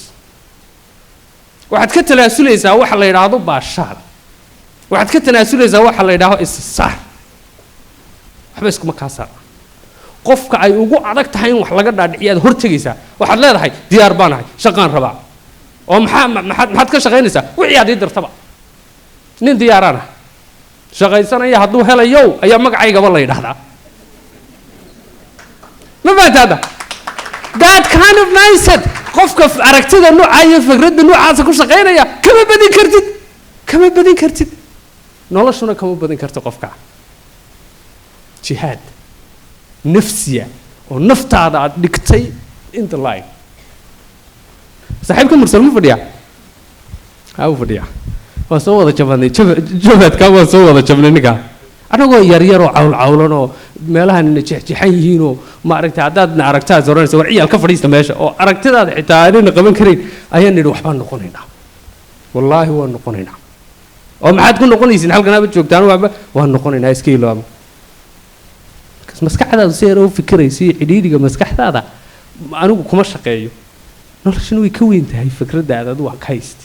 waxaad ka tanaasulaysaa waxa la yidhaahdo baashaal, waxaad ka tanaasulaysaa waxa la yidhaahdo issaar. Waxba iskuma kaa saara. Qofka ay ugu adag tahay in wax laga dhaadhiciyo aad hortegaysaa. Waxaad leedahay, "Diyaar baan ahay, shaqaan rabaa." "Oo maxaa maxaad ka shaqaynaysaa?" "Wixii aad ii dirtaba, nin diyaaraan ah, shaqaysanaya hadduu helayow ayaa magacaygaba la yidhahdaa." Ma fahamta hadda? That kind of mindset, qofka aragtida nuuca iyo fikradda noocaasa ku shaqaynaya, kama badin kartid, kama badin kartid, noloshuna kama badin karto qofka. Jihaad nafsiya oo naftaada aad dhigtay in the line. Saaxiibka Mursal ma fadhiyaa? Ha, u fadhiyaa. Waan soo wada jabanay jabaadkaa, waan soo wada jabnay ninkaa, annagoo yaryar oo cawlcawlan oo meelahan jeexjeexan yihiinoo, maaragtay, haddaadna aragtaad oranaysa, "War ciyaal, ka fadhiista meesha," oo aragtidaada xitaa aanayna qaban karayn, ayaan nidhi, "Waxbaan noqonaynaa, wallaahi waan noqonaynaa." "Oo maxaad ku noqonaysiin? Halkan aaba joogtaan." "Waaba waan noqonaynaa, iska iloama." Maskaxdaadu si yar u fikiraysa iyo cidhiidhiga maskaxdaada anigu kuma shaqeeyo. Noloshuna way ka weyn tahay fikraddaada adu waa ka haystid.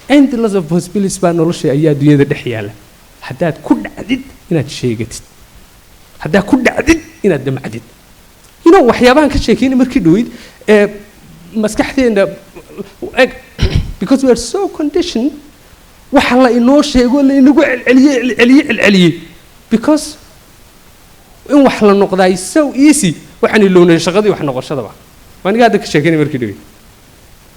Endless of possibilities baa nolosha ayaa adduunyada dhex yaalla, haddaad ku dhacdid inaad sheegatid, haddaad ku dhacdid inaad damcdid. Waxyaabahan ka sheekeynay markii dhaweyd ee maskaxdeena eg, because we are so conditioned, waxa la inoo sheego, la inagu celceliyey, celceliyey, celceliyey, because in wax la noqdaa is so easy, waxaan ilownay shaqadii wax noqoshadaba. Waa aniga hadda ka sheekeynay markii dhaweyd,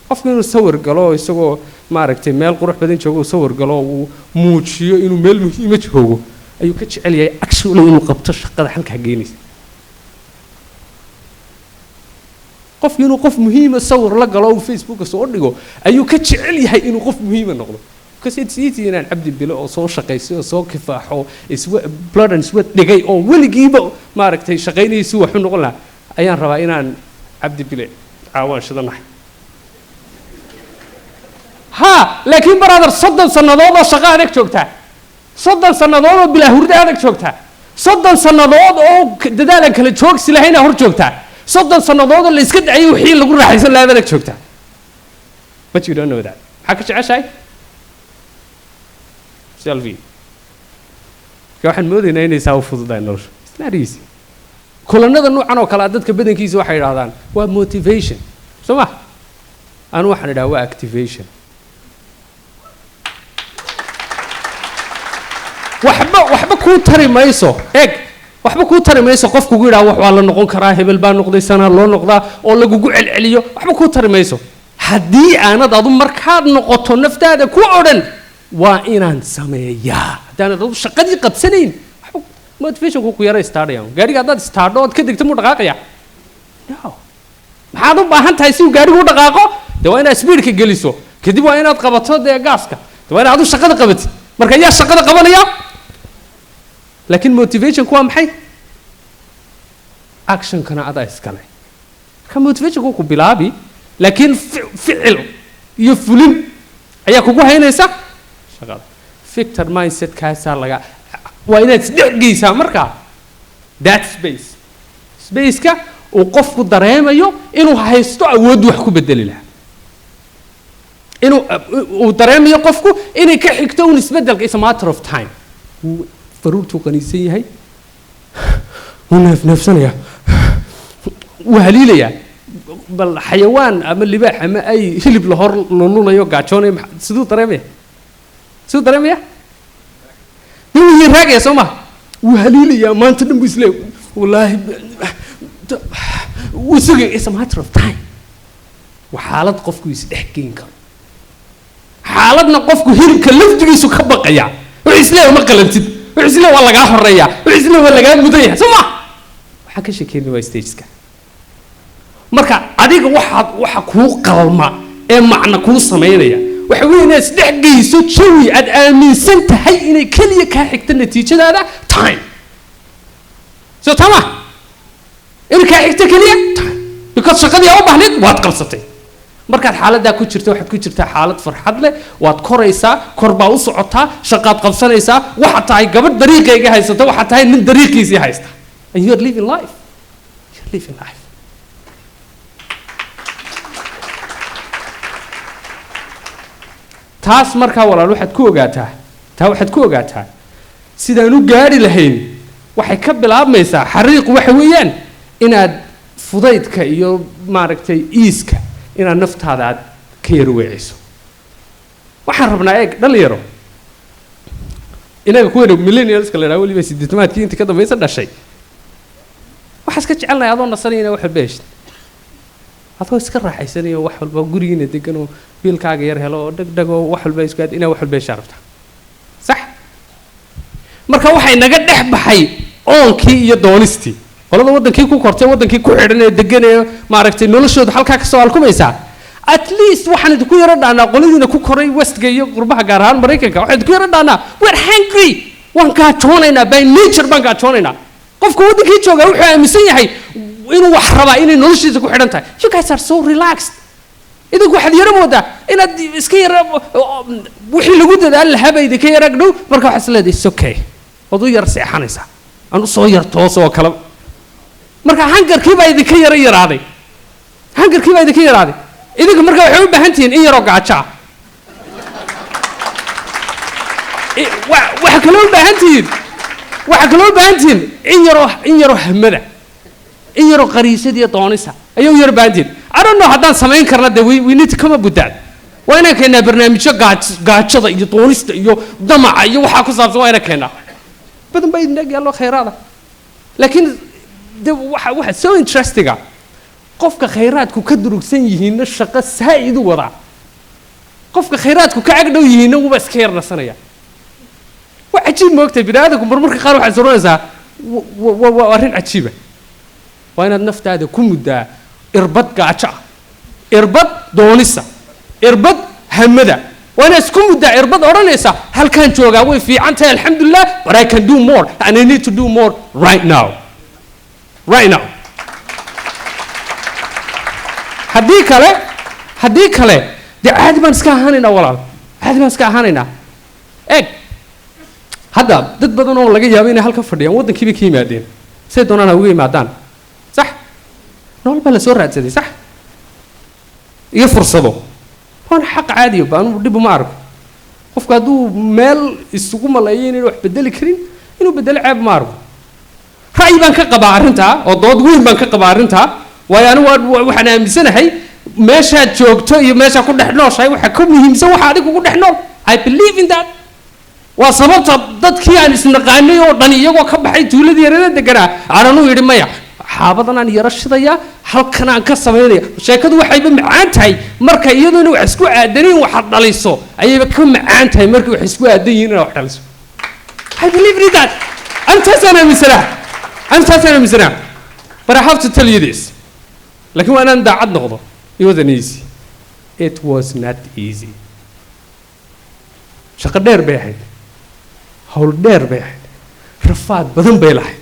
qofku inuu sawir galo isagoo, maaragtay, meel qurux badan joogo, uu sawir galo, uu muujiyo inuu meel muhiima joogo, ayuu ka jecel yahay actually inuu qabto shaqada halkaa geynaysa. Qofku inuu qof muhiima sawir la galo, uu Facebooka soo dhigo, ayuu ka jecel yahay inuu qof muhiima noqdo, because it's easy inaan Cabdi Bilo oo soo shaqaysay oo soo kifaaxo, blood and sweat dhigay, oo weligiiba, maaragtay, shaqaynayay si wax u noqon lahaa, ayaan rabaa inaan Cabdi Bile caawaan shidanahay. Ha, laakiin brother, 30 sannadood oo shaqo adag joogtaa, 30 sannadood oo bilaa hurdo adag joogtaa, 30 sannadood oo dadaalan kala joogsi lahayna hor joogtaa, 30 sannadood oo la iska dacayay wixii lagu raaxaysan lahaa adag joogtaa. But you don't know that. Maxaa ka jeceshahay? Selfie. Marka waxaan moodaynaa inay saa u fududahay nolosha. It's not easy. Kulanada noocan oo kale ah dadka badankiisa waxay idhahdaan waa motivation, soo ma? Anu waxaan idhaha waa activation. Waxba kuu tari mayso, eeg, waxba kuu tari mayso qof kugu yidhaha, "Wax waa la noqon karaa, hebel baa noqday, sanaa loo noqdaa," oo lagugu celceliyo. Waxba kuu tari mayso haddii aanad adu markaad noqoto naftaada ku odhan, "Waa inaan sameeyaa." Haddaanad adu shaqadii qabsanayn, waxba motivationku ku yara istaadhayaan. Gaariga haddaad istaadho ood ka degto, muu dhaqaaqaya? No. Maxaad u baahan tahay si uu gaarigu u dhaqaaqo? Dee waa inaad speedka geliso, kadib waa inaad qabato dee gaaska, dee waa inaad adu shaqada qabatid. Marka yaa shaqada qabanaya? Laakiin motivationku waa maxay? Actionkana adaa iskale. Marka motivationku ku bilaabi, laakiin ficil iyo fulin ayaa kugu haynaysa shaqada. Victor mindsetkaasaa laga waa inaad isdhex geysaa. Markaa that space, spaceka uu qofku dareemayo inuu haysto awooddu wax ku bedeli lahaa, inuu uu dareemayo qofku inay ka xigto un isbeddelka, is a matter of time. Wuu faruurtuu qaniisan yahay, wuu neefneefsanayaa, wuu haliilayaa. Bal xayawaan ama libaax ama ay hilib la hor lululayo gaajoonaya, siduu dareemaya? Siduu dareemaya? Dee wuu yaraagaya, soo ma? Wuu haliilayaa, maanta dhan buu isleeyahay, wallaahi wuu sugaya. It's a matter of time. Waa xaalad qofku isdhex geyn karo. Xaaladna qofku hilibka lafdigiisu ka baqaya, wuxuu isleeyahay ma qalantid, wuxuu isleeyahay waa lagaa horeeyaa, wuxuu isleeyahay waa lagaa mudan yahay, soo ma? Waxaan ka sheekeynay waa stageska. Marka adiga waxaad waxa kuu qalma ee macna kuu samaynaya waxa weeye inaad isdhex geyso jawi aad aaminsan tahay inay keliya kaa xigta natiijadaada time. So tama inay kaa xigto keliya time, because shaqadii aa u baahnayd waad qabsatay. Markaad xaaladdaa ku jirto, waxaad ku jirtaa xaalad farxad leh, waad koraysaa, kor baa u socotaa, shaqaad qabsanaysaa, waxaad tahay gabadh dariiqayga haysata, waxaad tahay nin dariiqiisii haysta, and you are living life, you are living life. Taas markaa, walaal, waxaad ku ogaataa, taa waxaad ku ogaataa sidaan u gaadhi lahayn waxay ka bilaabmaysaa xariiqu waxa weeyaan inaad fudaydka iyo maaragtay iiska inaad naftaada aad ka yar weeciso. Waxaan rabnaa, eeg dhalinyaro, inaga kuwayna millennialska la idhaha, weliba 80-aadkii intii ka dambaysa dhashay, waxaa iska jecelnahay adoo nasanaya inaad wax walba heshid, adoo iska raaxaysanayo, wax walba gurigiina degan oo biilkaaga yar helo oo dhegdheg oo wax walba isku aad inaad wax walba heshaa rabtaa, sax? Marka waxay naga dhex baxay oonkii iyo doonistii. Qolada waddankii ku kortay, waddankii ku xidhan ee degan ee maaragtay noloshooda halkaa kasoo alkumaysaa, at least waxaan idinku yaro dhahnaa, qoladiina ku koray westga iyo qurbaha, gaar ahaan Maraykanka, waxaan idinku yaro dhahnaa we're hungry, waan gaajoonaynaa, by nature baan gaajoonaynaa. Qofka waddankii joogaa wuxuu aaminsan yahay inuu wax rabaa inay noloshiisa ku xidhan tahay. You guys are so relaxed. Idinku waxaad yaro moodaa inaad iska yara wixii lagu dadaali lahaa baa idinka yara dhow. Marka waxaad is leedahay, it's okay, waad u yar seexanaysaa, aan usoo yar toos oo kale. Marka hungerkii baa idinka yara yaraaday, hungerkii baa idinka yaraaday. Idinka marka waxay u baahan tihiin in yaroo gaajo ah. Waxaa kaloo u baahan tihiin, waxaa kaloo u baahan tihiin in yaroo hamada, in yaroo qariisad iyo doonisa ayay u yar baahan tihiin. I don't know haddaan samayn karna de we need to come up with that. Waa inaan keennaa barnaamijyo gaajada iyo doonista iyo damaca iyo waxaa ku saabsan. Waa inaan keennaa. Badan baa idin ag yaallo khayraada, laakiin de waxa so interesting ah, qofka khayraadku ka durugsan yihiinna shaqo saa'id u wadaa, qofka khayraadku ka ag dhow yihiinna wuba iska yar nasanaya. Waa cajiib, moogtahay? Bini aadamku marmarka qaar waxaad soranaysaa waa arrin cajiiba. Waa inaad naftaada ku muddaa irbad gaajo ah, irbad doonisa, irbad hamada. Waa inaad isku muddaa irbad odhanaysa, halkaan joogaa way fiican tahay, alxamdulilah, but I can do more and I need to do more right now, right now. Haddii kale dee caadi baan iska ahaanaynaa, walaal, caadi baan iska ahaanaynaa. Eeg, hadda dad badan oo laga yaabo inay halka fadhiyaan waddankii bay ka yimaadeen, say doonaan ha uga yimaadaan, sax? Nolol baa la soo raadsaday, sax? Iyo fursado. Waana xaq caadiya ba, anugu dhib uma arko. Qofku hadduu meel isugu maleeyo inaynu wax bedeli karin, inuu bedelo ceeb ma arko. Ra'yi baan ka qabaa arrintaa oo dood weyn baan ka qabaa arrintaa, waayo anigu waxaan aaminsanahay meeshaad joogto iyo meeshaad ku dhex nooshahay waxa ka muhiimsan waxa adiga kugu dhex nool. I believe in that. Waa sababta dadkii aan isnaqaanay oo dhan iyagoo ka baxay tuuladii yarada deganaa aanan u yidhi, maya, xaabadan aan yaro shidayaa, halkan aan ka samaynaya. Sheekadu waxayba macaan tahay marka iyadoona wax isku aadanayn waxaad dhaliso, ayayba ka macaan tahay markay wax isku aadan yihiin inaad wax dhaliso. I believe in that. Antaasaan aaminsanaa, antaasaan aaminsanaa. But I have to tell you this, laakiin waa inaan daacad noqdo. It wasn't easy, it was not easy. Shaqo dheer bay ahayd, hawl dheer bay ahayd, rafaad badan bay lahayd,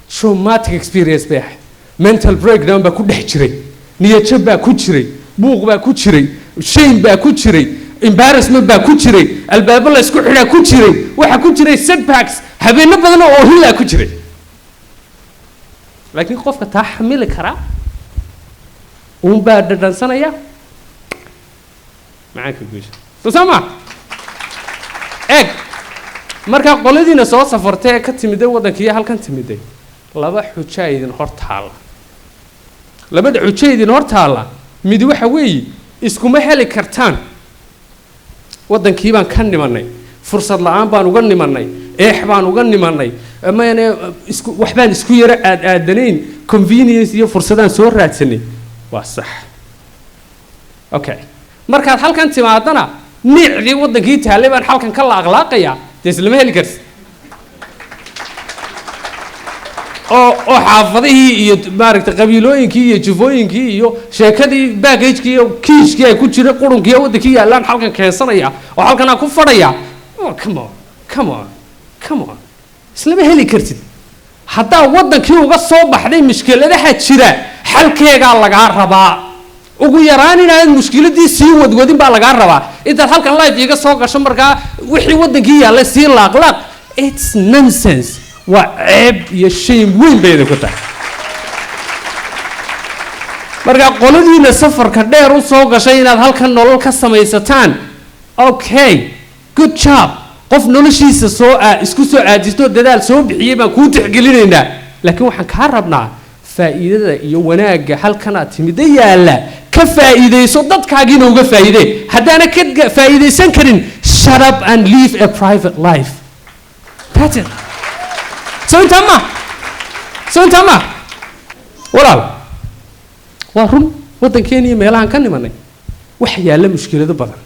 traumatic experience bay ahayd, mental breakdown baa ku dhex jiray, niyadjab baa ku jiray, buuq baa ku jiray, shame baa ku jiray, embarrassment baa ku jiray, albaabo la isku xidhaa ku jiray, waxaa ku jiray setbacks, habeenno badan oo oohinlaa ku jiray. Laakiin qofka taa xamili karaa uunbaa dhadhansanaya macaanka guusha, soo saa ma? Eeg, markaa qoladiina soo safartay ee ka timiday waddankiiyo halkan timiday, laba xujaa idin hor taalla. Labada xujo idin hor taalla mid waxa weeye: iskuma heli kartaan waddankii baan ka nimanay, fursad la'aan baan uga nimanay, eex baan uga nimanay, mayne isku waxbaan isku yaro aad aadanayn, convenience iyo fursadaan soo raadsanay. Waa sax, okay. Markaad halkan timaadana, niicdii waddankii taallay baan halkan ka laaqlaaqayaa, dee islama heli karsi. Oo xaafadihii iyo maaragtay qabiilooyinkii iyo jufooyinkii iyo sheekadii baggagekii iyo kiishkii ay ku jira qurunkii iyo waddankii yaallaan halkan keensanaya oo halkan aan ku fadhaya. Oh, come on, come on, come on, islama heli kartid. Haddaa waddankii uga soo baxday, mushkiladaha jira xalkeegaa lagaa rabaa. Ugu yaraan inaanad mushkiladii sii wadwadin baa lagaa rabaa. Intaad halkan live iiga soo gasho, markaa wixii waddankii yaalla sii laaqlaaq, it's nonsense. Waa ceeb iyo shame weyn bay idinku tahay. Marka qoladiina safarka dheer u soo gashay inaad halkan nolol ka samaysataan, okay, good job. Qof noloshiisa soo isku soo aadisto, dadaal soo bixiyey baan kuu tixgelinaynaa. Laakiin waxaan kaa rabnaa faa'iidada iyo wanaagga halkan aad timida yaalla ka faa'iidayso, dadkaagiina uga faa'iidee. Haddaana ka faa'iidaysan karin, shut up and live a private life. That's it. So intaa ma, so intaa ma, walaal. Waa run, waddankeena iyo meelahan ka nimanay waxa yaalla mushkilado badan.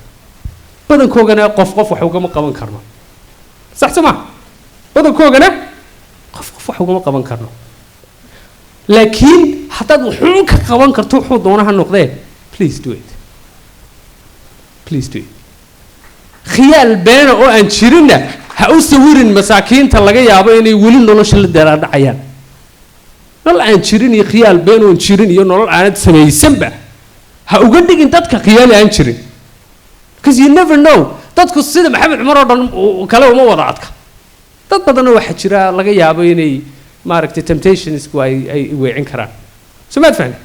Badankoogana qof qof wax ugama qaban karno, sax soo ma? Badankoogana qof qof wax ugama qaban karno, laakiin haddaad wuxuun ka qaban karto, wuxuu doona ha noqdee, please do it, please do it. Khiyaal beena oo aan jirinna ha u sawirin masaakiinta laga yaabo inay weli nolosha la daraadhacayaan. Nolol aan jirin iyo khiyaal been oon jirin iyo nolol aanad samaysanba ha uga dhigin dadka khiyaali aan jirin, because you never know. Dadku sida Maxamed Cumar oo dhan kale uma wada adka. Dad badanna waxaa jira laga yaabo inay maaragtay temptationsku ay weecin karaan. Soo maad fahmi?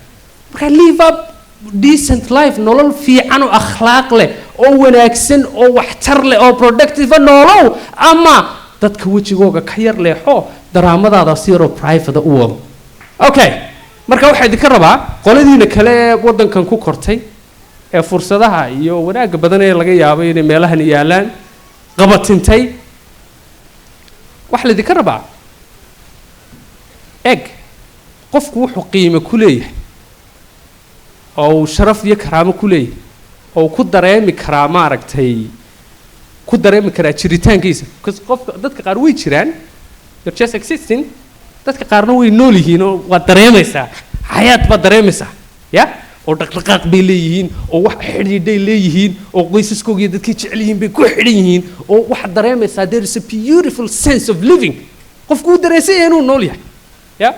Marka live up decent life, nolol fiican oo akhlaaq leh oo wanaagsan oo waxtar leh oo productive noolow, ama dadka wejigooga ka yar leexo, daraamadaada si yaroo private u wado. Okay, marka waxaa idinka rabaa qoladiina kale ee waddankan ku kortay ee fursadaha iyo wanaagga badan ee laga yaabo inay meelahan yaalaan qabatintay, waxaa laydinka rabaa, eg, qofku wuxuu qiime ku leeyahay oo uu sharaf iyo karaamo ku leeyahay oo uu ku dareemi karaa, maaragtay, ku dareemi karaa jiritaankiisa, because qofka, dadka qaar way jiraan, you're just existing. Dadka qaarna way nool yihiin oo waad dareemaysaa, xayaat baad dareemaysaa ya, oo dhaqdhaqaaq bay leeyihiin oo wax xidhiidhay leeyihiin oo qoysaskooga iyo dadkay jecel yihiin bay ku xidhan yihiin oo waxaad dareemaysaa there is a beautiful sense of living. Qofku uu dareensan yahay inuu nool yahay ya,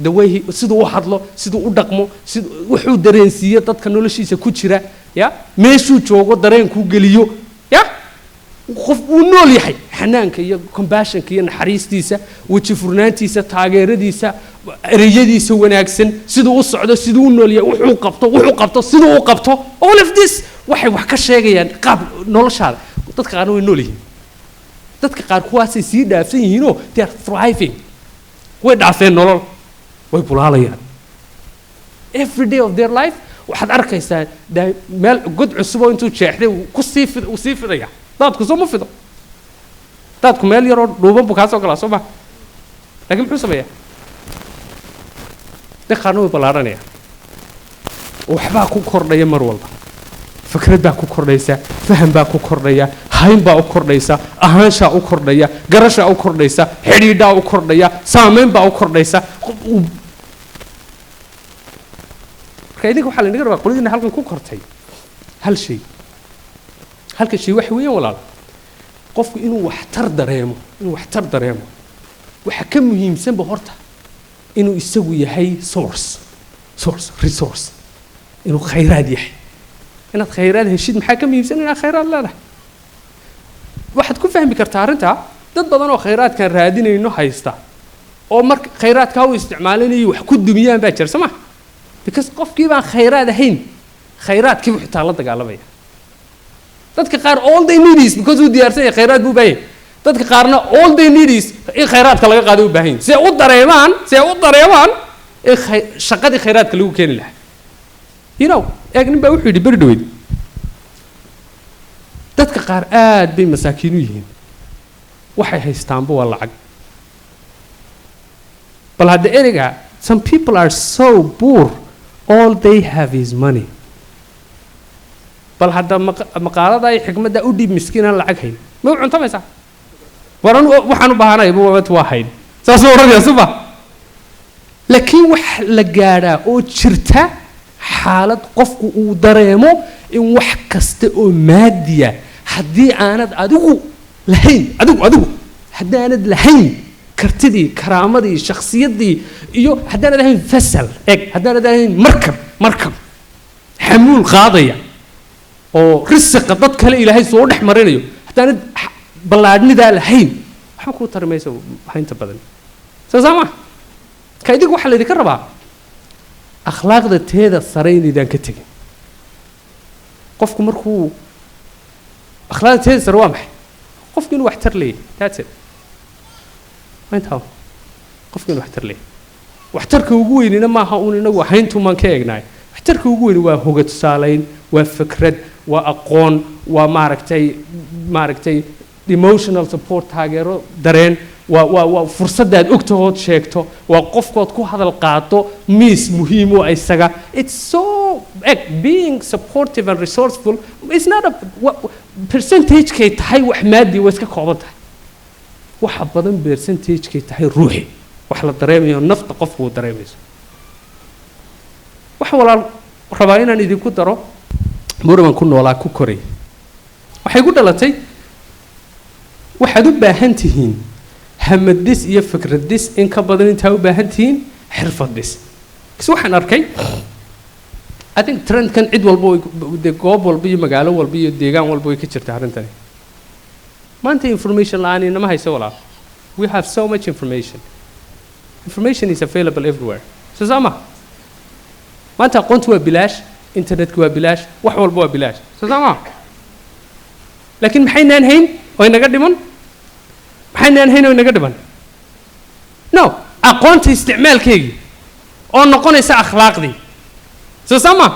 the way he, siduu u hadlo, siduu u dhaqmo, siduu wuxuu dareensiiyo dadka noloshiisa ku jira ya, meeshuu joogo dareenkuu geliyo ya, qof uu nool yahay, xanaanka iyo compassionka iyo naxariistiisa, weji furnaantiisa, taageeradiisa, ereyadiisa wanaagsan, siduu u socdo, siduu u nool yahay, wuxuu qabto, siduu u qabto, all of this waxay wax ka sheegayaan qaab noloshaada. Dadka qaarna way nool yihiin, dadka qaar kuwaasay sii dhaafsan yihiinoo they are thriving, way dhaafeen nolol, way bulaalayaan every day of their life. Waxaad arkaysaa meel god cusub oo intuu jeexday uu ku sii fid, uu sii fidaya. Daadku soo ma fido? Daadku meel yaroo dhuuban buu kaa soo galaa, soo ma? Laakiin muxuu sameeyaa? Dad qaarna way ballaaranayaan oo waxbaa ku kordhaya mar walba, fikrad baa ku kordhaysa, faham baa ku kordhaya, hayn baa u kordhaysa, ahaanshaa u kordhaya, garashaa u kordhaysa, xidhiidhaa u kordhaya, saamayn baa u kordhaysa. Marka idinka waxaa lainaga rabaa, qoladiina halkan ku kortay, hal shay. Halka shay waxa weeyaan, walaal, qofku inuu waxtar dareemo. Inuu waxtar dareemo waxa ka muhiimsanba horta inuu isagu yahay source, resource, inuu khayraad yahay. Inaad khayraad heshid maxaa ka muhiimsan inaad khayraad leedahay? Waxaad ku fahmi kartaa arrintaa dad badan oo khayraadkan raadinayno haysta oo marka khayraadkaa u isticmaalinayay wax ku dumiyaan baa jira, soo ma? Because qofkii baan khayraad ahayn, khayraadkii buu xitaa la dagaalamaya. Dadka qaar all they need is, because uu diyaarsan yahay, khayraad buu u baahan yahay. Dadka qaarna all they need is in khayraadka laga qaado u baahan yahay si ay u dareemaan, si ay u dareemaan. Ee shaqadii khayraadka lagu keeni lahaa. Eeg, nin baa wuxuu yidhi beri dhaweyd, dadka qaar aad bay masaakiin u yihiin, waxay haystaanba waa lacag. Bal hadda ereyga, some people are so poor, all they have is money. Bal hadda maqaalada iyo xikmadda u dhiib miskiin aan lacag hayn, ma u cuntamaysaa? War anu waxaan u baahanay waa hayn, saasuu odhanaya suba. Laakiin wax la gaadhaa oo jirta xaalad qofku uu dareemo in wax kasta oo maadiya haddii aanad adigu lahayn, adigu haddaanad lahayn kartidii, karaamadii, shakhsiyaddii, iyo haddaanad ahayn vessel, eg, haddaanad ahayn markab xamuul qaadaya oo risiqa dad kale Ilaahay soo dhex marinayo, haddaanad ballaadhnidaa lahayn, waxba kuu tari mayso haynta badan. Soo ma ka idinku waxaa laydinka rabaa akhlaaqda teeda sare inaydaan ka tegin. Qofku markuu akhlaaqda teeda sare waa maxay? Qofku inuu waxtar leeyahay, that's it, waa intaa. Qofku inuu waxtar leeyahay, waxtarka ugu weynina maaha uun inagu hayntumaan ka eegnaay. Waxtarka ugu weyni waa hoga tusaalayn, waa fikrad, waa aqoon, waa maaragtay emotional support, taageero dareen, waa fursaddaad ogtahood sheegto, waa qofkood ku hadal qaado miis muhiim u ah isaga. It's so, eg, being supportive and resourceful is not a percentage-kay tahay wax maadi, waa iska kooban tahay. Waxa badan percentage-kay tahay ruuxi, wax la dareemayo, nafta qofku uu dareemayso. Waxa, walaal, rabaa inaan idinku daro, Muraban ku noolaa, ku koray, waxay ku dhalatay. Waxaad u baahan tihiin hamadhis iyo fikraddhis in ka badan intaa u baahan tihiin xirfaddhis. Bas waxaan arkay, I think trendkan cid walba way dee, goob walba iyo magaalo walba iyo deegaan walba way ka jirta arrintani. Maanta information la'aan inama hayso, walaal. We have so much information. Information is available everywhere, soo sama? Maanta aqoontu waa bilaash, internetka waa bilaash, wax walba waa bilaash, soo sama? Laakiin maxaynaan hayn oo inaga dhiman? Maxaynaan hayn oo inaga dhiman? No, aqoonta isticmaalkeygii oo noqonaysa akhlaaqdii, soo sama?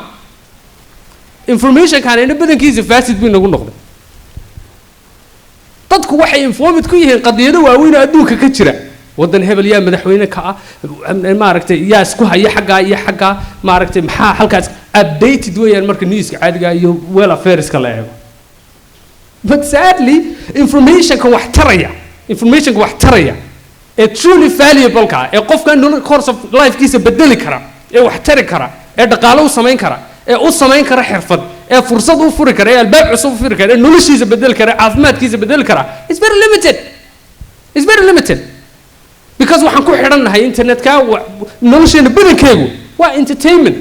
Informationkaan ina badankiisa fasid buu inagu noqday. Dadku waxay informed ku yihiin qadiyado waaweyn oo adduunka ka jira, waddan hebel yaa madaxweyne ka ah, maaragtay, yaa isku haya xaggaa iyo xaggaa, maaragtay, maxaa halkaas updated weeyaan marka newska caadiga iyo world affairska la eego. But sadly, informationka wax taraya ee truly valuable-ka, ee qofka nolol course of lifekiisa bedeli kara, ee wax tari kara, ee dhaqaalo u samayn kara, ee u samayn kara xirfad, ee fursad u furi kara, ee albaab cusub u furi kara, ee noloshiisa bedeli kara, ee caafimaadkiisa bedeli kara, it's very limited. It's very limited because waxaan ku xidhannahay internetka. Nolosheena badankeegu waa entertainment.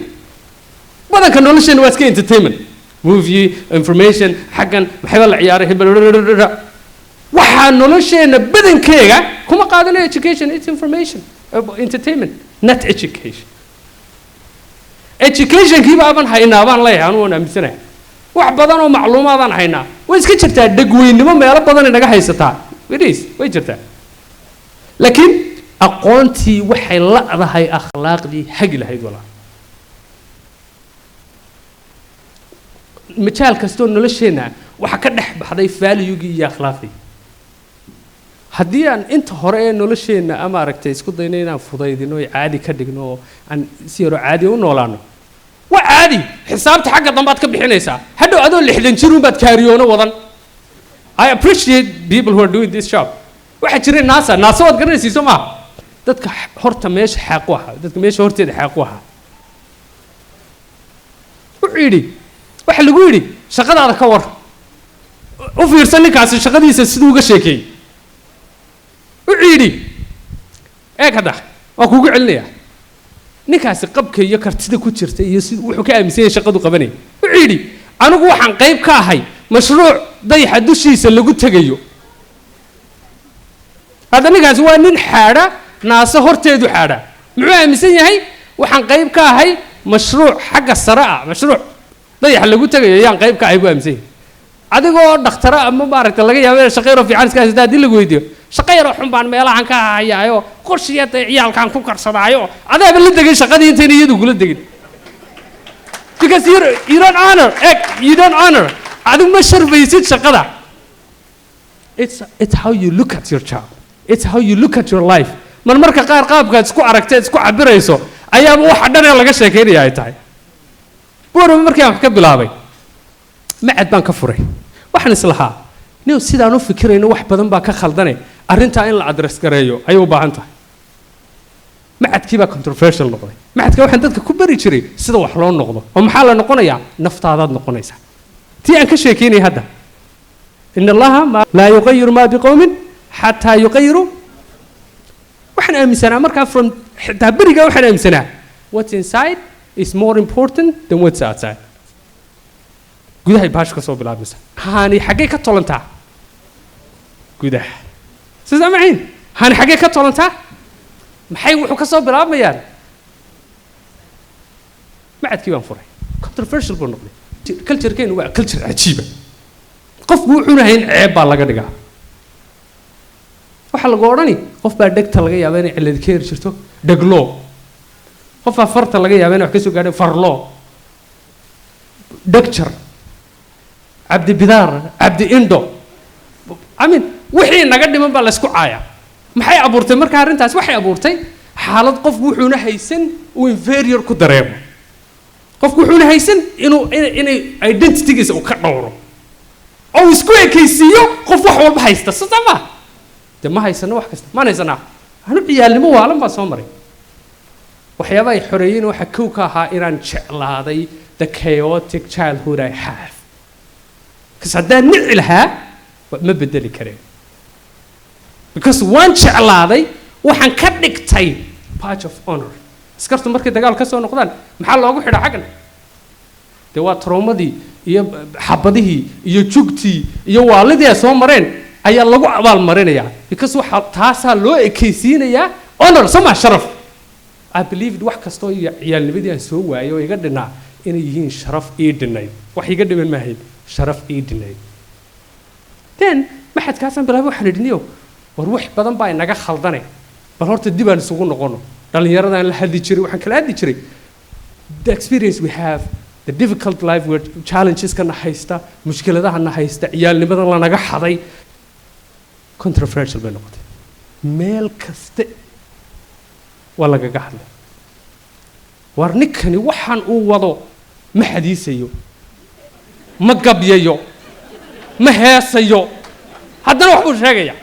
Badanka nolosheena waa iska entertainment, movie, information, xaggan maxayba la ciyaaray hebel. Waxaa nolosheena badankeega kuma qaadanayo education. It's information, entertainment, not education. Educationkii baaban haynaa baan leeyahay, anugu waan aaminsanahay wax badan oo macluumaadaan haynaa. Way iska jirtaa dhegweynimo meelo badan inaga haysataa. It is, way jirtaa, laakiin aqoontii waxay la'dahay akhlaaqdii hagi lahayd, walaal. Majaal kastoo nolosheenna waxaa ka dhex baxday valuegii iyo akhlaaqdii. Haddii aan inta hore ee nolosheenna ama aragtay isku dayno inaan fudaydino oo caadi ka dhigno oo aan si yaroo caadi u noolaano, waa caadi. Xisaabta xagga dambe aad ka bixinaysaa hadhow adoo 60 jir unbaad kaariyoono wadan. I appreciate people who are doing this job. Waxaa jiray NASA. NASA waad garanaysiin, soo maaha? Dadka horta meesha xaaqu ahaa, dadka meesha horteeda xaaqu ahaa. Wuxuu yidhi, waxa lagu yidhi, shaqadaada ka war. U fiirsan ninkaasi shaqadiisa siduu uga sheekeeyey. Wuxuu yidhi, eeg hadda, waan kugu celinayaa, ninkaasi qabka iyo kartida ku jirta iyo si wuxuu ka aaminsan yahay shaqadu qabanaya. Wuxuu yidhi, anigu waxaan qayb ka ahay mashruuc dayaxa dushiisa lagu tegayo. Hadda ninkaasi waa nin xaadha, NASA horteedu xaadha. Muxuu aaminsan yahay? Waxaan qayb ka ahay mashruuc xagga sare ah, mashruuc dayaxa lagu tegayo ayaan qayb ka ahay buu aaminsan yahay. Adigoo dhakhtara ama maaragta laga yaabo inaad shaqo yaroo fiican iska haysata, haddii lagu weydiiyo Shaqo yaroo xun baan meelahan ka hayaayo, qorshiya dee ciyaalkaan ku karsadaayo. Adaaba la degay shaqadii intayna iyadu kula degin, because you don't honor eg, you don't honor, adigu ma sharfaysid shaqada. It's how you look at your job, it's how you look at your life. Mar marka qaar qaabkaad isku aragteed isku cabirayso ayaaba waxa dhan ee laga sheekaynaya ay tahay. Boorama markii aan wax ka bilaabay, macad baan ka furay. Waxaan islahaa, nin sidaan u fikirayno wax badan baa ka khaldane, arrintaa in la address gareeyo ayay u baahan tahay. Macadkii baa controversial noqday. Macadka waxaan dadka ku bari jiray sida wax loo noqdo. Oo maxaa la noqonayaa? Naftaadaad noqonaysaa, tii aan ka sheekeynayay hadda. إن الله ما لا يغير ما بقوم حتى يغيروا. Waxaan aaminsanaa markaa, from xitaa berigaa waxaan aaminsanaa, what's inside is more important than what's outside. Gudahay baashu ka soo bilaabmaysa. Haani xaggay ka tolantaa? Gudaha. Sidaa macayn, haani xaggay ka tolantaa? Maxay wuxuu ka soo bilaabmayaan? Macadkii baan furay, controversial buu noqday. Culturekeenu waa culture cajiiba. Qofku wuxuuna hayn ceeb baa laga dhigaa. Waxaa lagu odhani, qof baa dhegta laga yaaba inay cillad ka heri jirto, dhegloo. Qof baa farta laga yaaba inay wax ka soo gaadhay, farloo, dhegjar, Cabdi Bidaar, Cabdi Indho. I mean, wixii naga dhiman baa laysku caayaa. Maxay abuurtay marka arrintaas? Waxay abuurtay xaalad qofku wuxuuna haysan uu inferior ku dareemo, qofku wuxuuna haysan inuu inay identitygiisa uu ka dhowro oo uu isku ekaysiiyo qof wax walba haysta. Sida ma dee ma haysano wax kasta, maan haysanaa. Anu ciyaalnimo waalan baa soo maray. Waxyaaba ay xoreeyeen waxaa kow ka ahaa inaan jeclaaday the chaotic childhood I have, because haddaan nici lahaa ma bedeli kareen, because waan jeclaaday, waxaan ka dhigtay badge of honor. Askartu markay dagaal ka soo noqdaan maxaa loogu xidhaa xaggan? Dee waa traumadii iyo xabadihii iyo jugtii iyo waalidii ay soo mareen ayaa lagu abaalmarinayaa, because waxaa taasaa loo ekaysiinayaa honor, soo maa, sharaf. I believe wax kastoo iyo ciyaalnimadii aan soo waayay oo iga dhinaa inay yihiin sharaf ii dhinayd. Wax iga dhiman maahayn, sharaf ii dhinayd. Then maxadkaasaan bilaabay. Waxaan idhi, niyow, war wax badan baa inaga khaldane, bal horta dib aan isugu noqono. Dhallinyaradaan la hadli jiray, waxaan kala hadli jiray the experience we have, the difficult life where challengeska na haysta, mushkiladaha na haysta, ciyaalnimadan lanaga xaday. Controversial bay noqotay, meel kaste waa lagaga hadlay. War ninkani waxaan uu wado ma xadiisayo, ma gabyayo, ma heesayo, haddana wax buu sheegaya.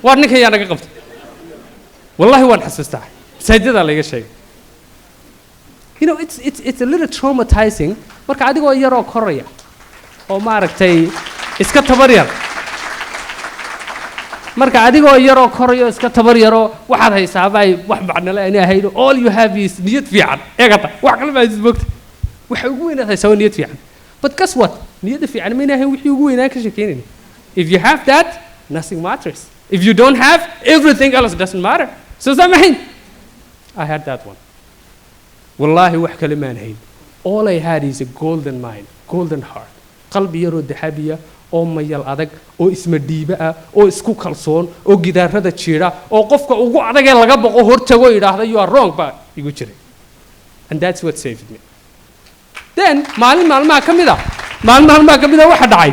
Waar ninkan yaa naga qabtay? Wallahi waan xasuustaa, masaajidadaa layga sheegay. It's a little traumatizing marka adigoo yaroo koraya oo maaragtay iska tabar yar, marka adigoo yaroo korayo, iska tabar yaroo, waxaad haysaaba ay wax macnale ayna ahayn. All you have is niyad fiican. Eegata, wax kale baa moogta, waxa ugu weynaad haysaa waa niyad fiican. But guess what? Niyadda fiican mayna ahayn wixii ugu weynaan ka sheekeynayna. If you have that, nothing matters. If you don't have, everything else doesn't matter. So samayn, I had that one. Wallaahi wax kale maan hayn. All I had is a golden mind, golden heart, qalbi yaroo dahabiya oo mayal adag oo isma dhiiba ah oo isku kalsoon oo gidaarada jiidha oo qofka ugu adag ee laga boqo hortago, yidhaahda "You are wrong" baa igu jiray, and that's what saved me. Then maalin maalmaha ka mid a, maalin maalmaha ka mid a, waxa dhacay